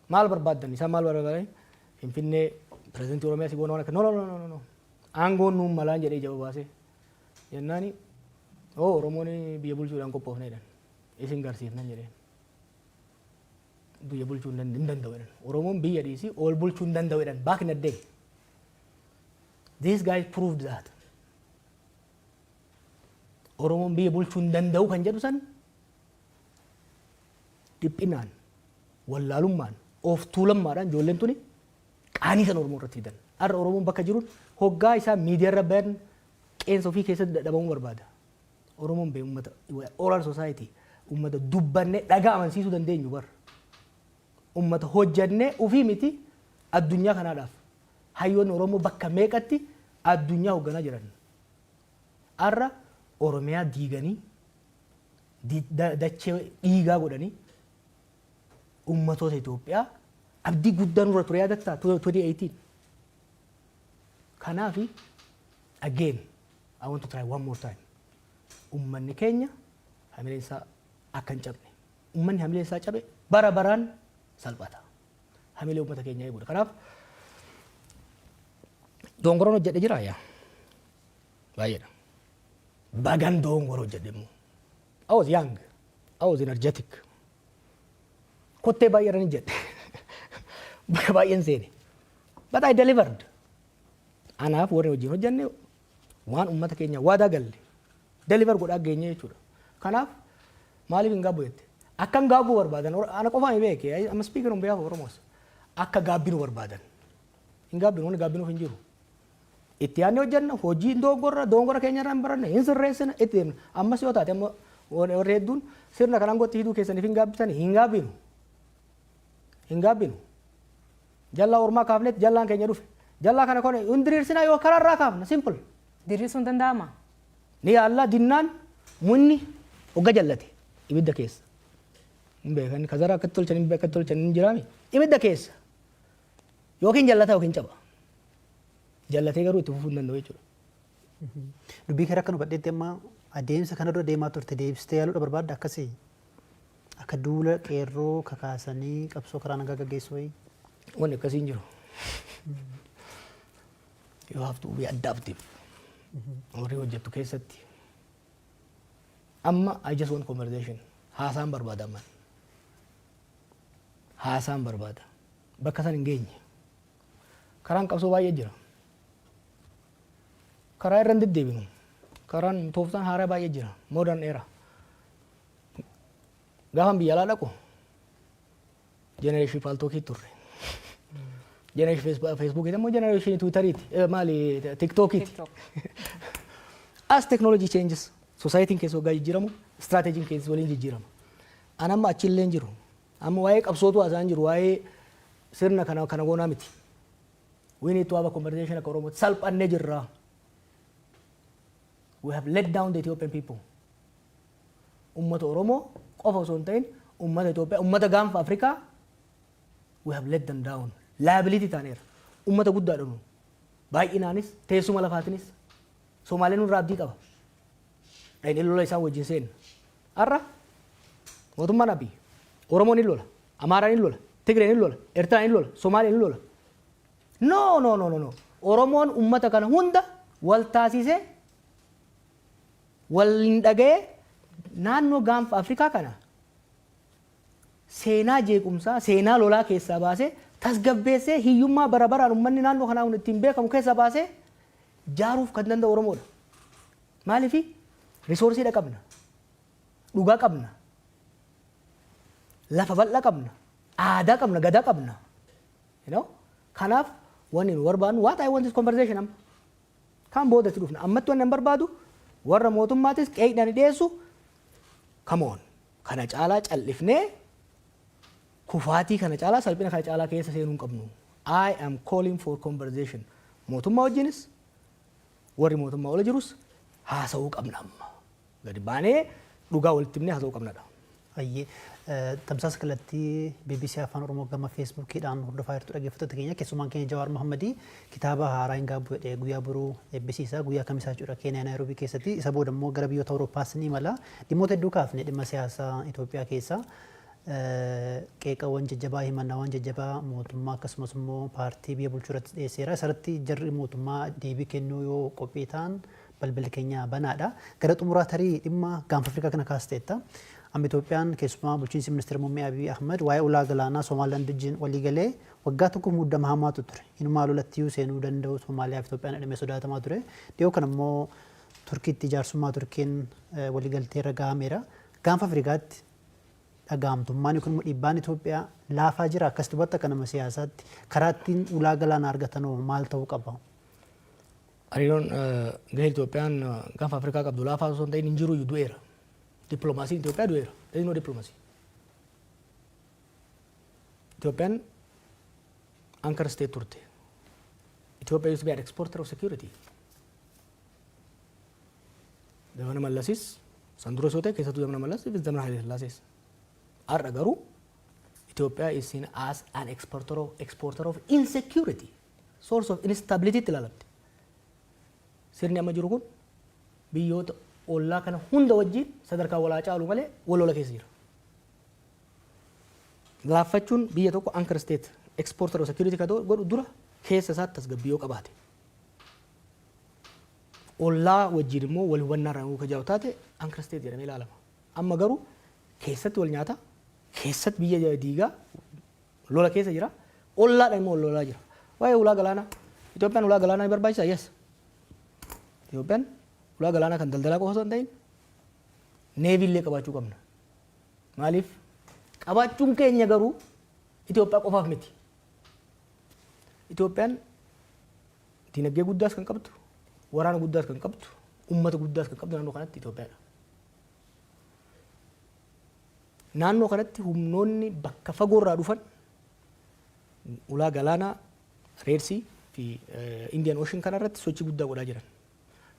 Maal barbaaddan? Isaan maal barbaadan? Finfinnee, pirezidantii Oromiyaa si goona waan akka, no, no, no, no, no. Aangoon nuun malaan jedhee ija baasee. Jennaani oo Oromoon biyya bulchuudhaan qophoofne jedhan. Isin garsiifnan jedheen. Biyya bulchuu hin danda'u jedhan. Oromoon biyya dhiisii ol bulchuu hin danda'u jedhan back in the day. These guys proved that. Oromoon biyya bulchuu hin danda'u kan jedhu san dhiphinaan, wallaalummaan, of tuulammaadhaan ijoolleen tuni qaanii san Oromoo irratti fidan. Har'a Oromoon bakka jiruun hoggaa isaa miidiyaa irra bayan qeensa ofii keessatti dadhabamuu barbaada. Oromoon bee uummata oral society, uummata dubbannee dhagaa amansiisuu dandeenyu bar. Uummata hojjannee ofii miti, addunyaa kanaadhaaf. Hayyoonni Oromoo bakka meeqatti addunyaa hoogganaa jiran. Har'a Oromiyaa diiganii, dachee dhiigaa godhanii, uummatoota Itoophiyaa abdii guddaa nurra ture yaadattaa 2018. Kanaafi again I want to try one more time. Uummanni keenya hamileen isaa akka hin cabne. Uummanni hamileen isaa cabe bara baraan salphata. Hamilee uummata keenyaa eeguudha. Kanaaf dongoroon hojjedhe jira yaa. Baay'eedha. Bagan dongoro hojjedhe immoo. I was young. I was energetic. Kottee baay'ee irra ni jedhe. Bakka baay'een seene. But I delivered. Anaaf warri wajjin hojjenne waan uummata keenya waadaa galle deliver godhaa geenye jechuudha. Kanaaf maaliif hin gaabbu jette? Akka hin gaabbuu barbaadan ana qofaan beeke. I'm speaking on behalf of Oromos. Akka gaabbinu barbaadan. Hin gaabbinu, wanni gaabbinuuf hin jiru. Itti yaadnee hojjenna, hojii dogongorra dogongora keenya irraa hin baranne, hin sirreessina, itti deemna. Ammas yoo taate amma warri hedduun sirna kanaan gotti hiduu keessaniif hin gaabbisanii, hin gaabbinu. Hin gaabbinu. Jallaa ormaa kaafnetti jallaan keenya dhufe. Jallaa kana kone hin diriirsinaa yoo karaarraa kaafna, simple. Diriirsuun danda'ama? Ni yaallaa. Dinnaan munni hogga jallate ibidda keessa. Hin beekan kazara akkatti tolchan, hin akkatti tolchan hin jiraami. Ibidda keessa. Yookiin jallata yookiin caba. Jallatee garuu itti fufuu hin danda'u jechuudha. Dubbii kee akka nu badheetti amma adeemsa kana dura deemaa turte deebistee yaaluudha barbaadda akkasii? Akka duula qeerroo kakaasanii qabsoo karaa nagaa gaggeessuu wayii? Wanni akkasii hin jiru. You have to be adaptive. Horii hojjettu keessatti. Amma I just want conversation. Haasaan barbaada amman. Haasaan barbaada. Bakka san hin geenye. Karaan qabsoo baay'ee jira. Karaa irra hin deddeebinu. Karaan tooftaan haaraa baay'ee jira. Modern era. Gaafan biyya alaa dhaqu generation Paltalkii turre. Generation Facebookii immoo generation Twitteriiti. Maali, TikTokiiti. TikTok. As technology changes, societyin keessa waggaa jijjiiramu, strategyin keessa waliin jijjiirama. An amma achillee hin jiru. Amma waa'ee qabsootu haasa'an jiru, waa'ee sirna kana kana goonaa miti. We need to have a conversation akka Oromootti. Salphannee jirra. We have let down the Ethiopian people. Ummata Oromoo qofa osoo hin ta'in ummata Itoophiyaa, ummata gaanfa Afrikaa we have let them down. Liability taaneera. Ummata guddaadha nu. Baay'inaanis teessuma lafaatinis Somaaleen nurraa abdii qaba. Dhaqnee lola isaan wajjin seenna. Har'a mootummaan Abiy Oromoon ni lola, Amaaraan ni lola, Tigreen ni lola, Eertiraan ni lola, Somaaleen ni lola. No, no, no, no, no. Oromoon ummata kana hunda wal taasisee, waliin dhaga'ee, naannoo gaanfa Afrikaa kana seenaa jeequmsaa, seenaa lolaa keessaa baasee, tasgabbeessee, hiyyummaa bara baraan uummanni naannoo kanaa kun ittiin beekamu keessaa baasee jaaruuf kan danda'u Oromoodha. Maaliifi resourceiidha qabna, dhugaa qabna, lafa bal'aa qabna, aadaa qabna, gadaa qabna. You know? Kanaaf wanni nu barbaadnu, what I want is conversation amma. Kan boodatti dhufna. Ammatti wanni an barbaadu warra mootummaatis qeeqdhaan dhiyeessu, come on. Kana caalaa callifnee kufaatii kana caalaa, salphina kana caalaa keessa seenuu hin qabnu. I am calling for conversation. Mootummaa wajjinis warri mootummaa ola jirus haasa'uu qabna amma. Gadi baanee dhugaa walitti himnee haasa'uu qabnadha. Ayyee, tamsaasa kallattii BBC Afaan Oromoo gama Facebookiidhaan hordofaa jirtu, dhaggeeffattoota keenya. Keessumaan keenya Jawaar Mohammadii kitaaba haaraa hin gaabbu jedhee guyyaa boruu eebbisiisa, guyyaa kamisaa jechuudha, Keeniyaa Naayiroobii keessatti. Isa booda immoo gara biyyoota Awurooppaas ni imala. Dhimmoota hedduu kaafne, dhimma siyaasaa Itoophiyaa keessaa Qeeqawwan jajjabaa, himannaawwan jajjabaa mootummaa akkasumas immoo paartii biyya bulchuu irratti dhiyeesseera. Isarratti jarri mootummaa deebii kennuu yoo qophii ta'an balballi keenya banaadha. Gara xumuraa tarii dhimma Gaanfa Afrikaa kana kaasteetta. Amma Itoophiyaan, keessumaa bulchiinsi ministeera muummee Abiy Ahmed, waa'ee ulaa galaanaa Somaalilaand wajjin walii galee waggaa tokko muddama hamaatu ture. Inumaa lolattiyuu seenuu danda'u Somaaliyaa fi Itoophiyaan jedhamee sodaatamaa ture. Dhiyoo kana immoo Turkiitti jaarsummaa Turkiin waliigaltee irra gahameera. Gaanfa Afrikaatti dhaga'amtummaan yookiin immoo dhiibbaan Itoophiyaa laafaa jira. Akkas dubbatti akka nama siyaasaatti karaa ittiin ulaa galaanaa argatan maal ta'uu qaba? Hariiroon gahee Itoophiyaan Gaanfa Afrikaa qabdu laafaa osoo hin ta'in hin jiru, du'eera. Dippiloomaasiin Itoophiyaa du'eera. There is no diplomacy. Itoophiyaan anchor state turte. Ethiopia used to be an exporter of security. Zamana Mallasis san dura soo ta'e, keessattuu zamana Mallas fi zamana Haile Sillaasees. Har'a garuu Ethiopia is seen as an exporter of insecurity, source of instability itti ilaalamti. Sirni amma jiru kun biyyoota ollaa kana hunda wajjin sadarkaa walaa caalu malee wal lola keessa jira. Laaffachuun biyya tokko anchor state, exporter of security ka godhu dura keessa isaatti tasgabbii yoo qabaate. Ollaa wajjin immoo wal hubannaa irraa ka jiraatu taate anchor state jedhamee ilaalama. Amma garuu keessatti wal nyaata, keessatti biyya diigaa lola keessa jira, ollaadhaan immoo wal lolaa jira. Waa'ee ulaa galaanaa, Itoophiyaan ulaa galaanaa ni barbaachisaa? Yes. Itoophiyaan ulaa galaanaa kan daldalaa qofa osoo hin ta'in navy illee qabaachuu qabna. Maaliif? Qabaachuun keenya garuu Itoophiyaa qofaaf miti. Itoophiyaan dinagdee guddaas kan qabdu, waraana guddaas kan qabdu, uummata guddaas kan qabdu naannoo kanatti Itoophiyaadha. Naannoo kanatti humnoonni bakka fagoorraa dhufan ulaa galaanaa Red Sea fi Indian Ocean kanarratti sochii guddaa godhaa jiran.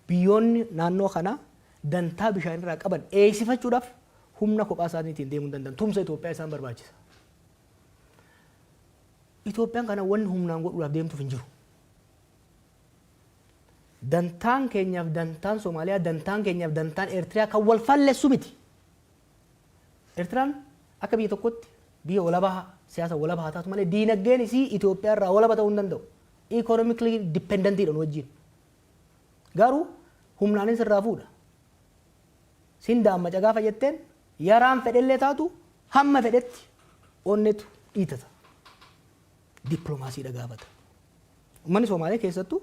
Biyyoonni naannoo kanaa dantaa bishaanirraa qaban eegsifachuudhaaf humna kophaa isaaniitiin deemuu hin danda'an. Tumsa Itoophiyaa isaan barbaachisa. Itoophiyaan kana wanni humnaan godhuudhaaf deemtuuf hin jiru. Dantaan keenyaaf dantaan Somaaliyaa, dantaan keenyaaf dantaan Eertiriyaa kan wal fallessu miti. Eertiraan akka biyya tokkotti biyya walabaa, siyaasa walabaa haa taatu malee, diinagdeen isii Itoophiyaa irraa walaba ta'uu hin danda'u. Economically dependent iidha nu wajjin. Garuu humnaanis irraa fuudha. Sin daammaca gaafa jetteen yaraan fedhellee taatu hamma fedhetti onnetu dhiitata. Dippiloomaasiidha gaafata. Uummanni Somaalee keessattuu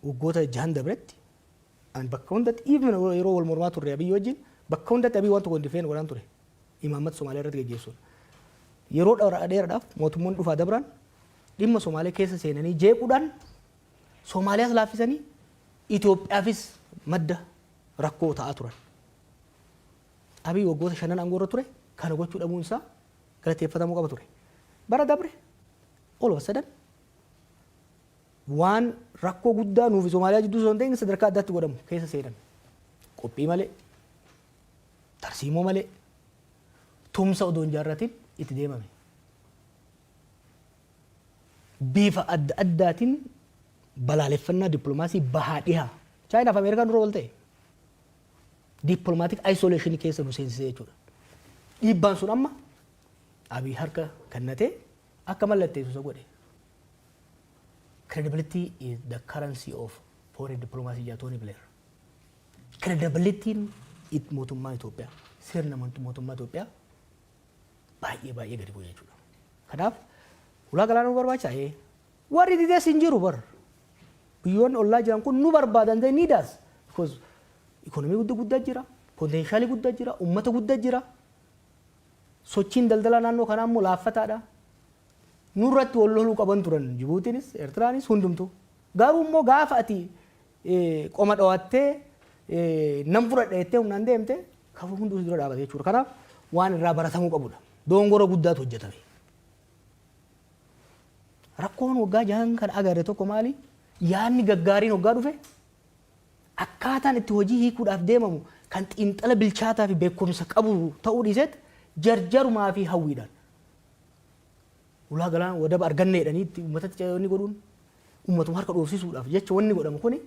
waggoota 6n dabretti an bakka hundatti, even yeroo wal mormaa turre Abiyyi wajjin, bakka hundatti Abiyyi waan tokko hin defend godhaan ture. Imaammata Somaalee irratti geggeessuun. Yeroo dheeraadhaaf mootummoonni dhufaa dabran dhimma Somaalee keessa seenanii jeequudhaan Somaaliyaas laaffisanii Itoophiyaafis madda rakkoo ta'aa turan. Abiy waggoota 5n aangoo irra ture kana gochuu dhabuun isaa galateeffatamuu qaba ture. Bara dabre all of a sudden waan rakkoo guddaa nuufi Somaaliyaa jidduu osoo hin ta'in sadarkaa addaatti godhamu keessa seenan. Qophii malee, tarsiimoo malee, tumsa odoo hin jaarratin itti deemame. Bifa adda addaatiin balaaleffannaa dippiloomaasii bahaa dhihaa. Chaayinaa fi Ameerikaan dura wal ta'e. Diplomatic isolation keessa nu seensisee jechuudha. Dhiibbaan sun amma Abiy harka kennatee akka mallatteessu isa godhe. "Credibility is the currency of foreign diplomacy" jedha Tony Blair. Credibilityin mootummaa Itoophiyaa, sirna mootummaa Itoophiyaa baay'ee baay'ee gadi bu'e jechuudha. Kanaaf ulaa galaanaa nu barbaachisaa? Ee. Warri didees hin jiru bar. Biyyoonni ollaa jiran kun nu barbaadan, they need us. Because ikonomii guddaa guddaa jira, potential ii guddaa jira, uummata guddaa jira. Sochiin daldalaa naannoo kanaa immoo laaffataadha. Nurratti wal loluu qaban turan Jibuutiinis, Eertiraanis, hundumtuu. Garuu immoo gaafa ati qoma dhawattee nan fudhadha jettee humnaan deemte kafu hunduu si dura dhaabate jechuudha. Kanaaf waan irraa baratamuu qabudha. Dongora guddaatu hojjetame. Rakkoon waggaa 6n kan agarre tokko maali? Yaadni gaggaariin waggaa dhufe akkaataan itti hojii hiikuudhaaf deemamu kan xiinxala bilchaataa fi beekumsa qabu ta'uu dhiiseet jarjarumaa fi hawwiidhaan. Ulaa galaana wadaba arganne jedhanii itti uummatatti wanni godhuun uummatuma harka dhoofsisuudhaaf jecha wanni godhamu kuni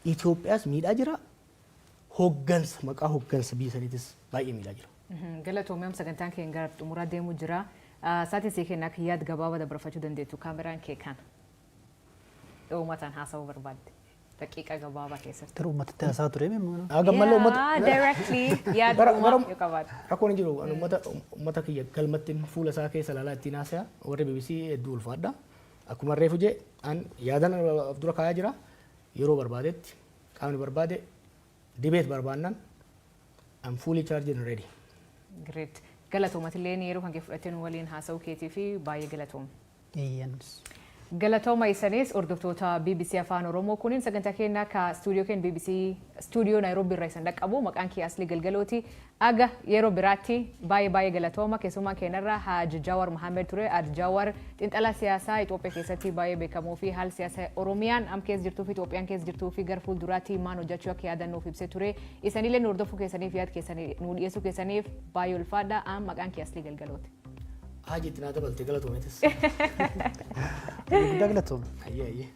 Itoophiyaas miidhaa jira. Hoggansa, maqaa hoggansa biyya saniitis baay'ee miidhaa jira. Galatoomii, sagantaan keenya gara xumuraa deemuu jira. Sa'aatii sii kennaa akka yaada gabaabaa dabarfachuu dandeettu, kaameraan kee kana. Uummataan haasa'uu barbaadde. Daqiiqa gabaabaa keessatti. Garuu uummatatti haasaa ture mimoo? Gammallee uummata. Directly yaada uumaa yoo qabaate. Rakkoon hin jiru. Ani uummata kiyya galmatti fuula isaa keessa ilaalaa ittiin haasaya. Warri BBC, hedduu ulfaadha. Akkuma reefu jee, an yaadan of dura kaayaa jira. Yeroo barbaadetti qaamni barbaade debate barbaannan, I'm fully charged and ready. Great. Galatoomatillee yeroo kan kee fudhattee nu waliin haasa'uu keetii fi baay'ee galatooma. Eeyyanis. Galatooma isanis, hordoftoota BBC Afaan Oromoo, kunin sagantaa keenyaa ka stuudiyoo keenya BBC stuudiyoo Naayiroobii irraa isin dhaqqabu. Maqaan kee Asli Galgalooti. Aga yeroo biraatti baay'ee baay'ee galatooma. Keessumaa keenyarra Haji Jawar Mohammed ture. Haji Jawar xiinxalaa siyaasaa Itoophiyaa keessatti baay'ee beekamoo fi haala siyaasaa Oromiyaan am keessa jirtuu fi Itoophiyaan keessa jirtuu fi gara fuulduraatti maal hojjechuu akka yaadannuuf ibsee ture. Isanillee nu hordofuu keessaniif, yaada keessanii nu dhiyeessuu keessaniif baay'ee ulfaadha. Am maqaan kee Asli Galgalooti. Haji itti naa dabalte, galatoometis. Guddaa galatooma. Ayyee ayyee.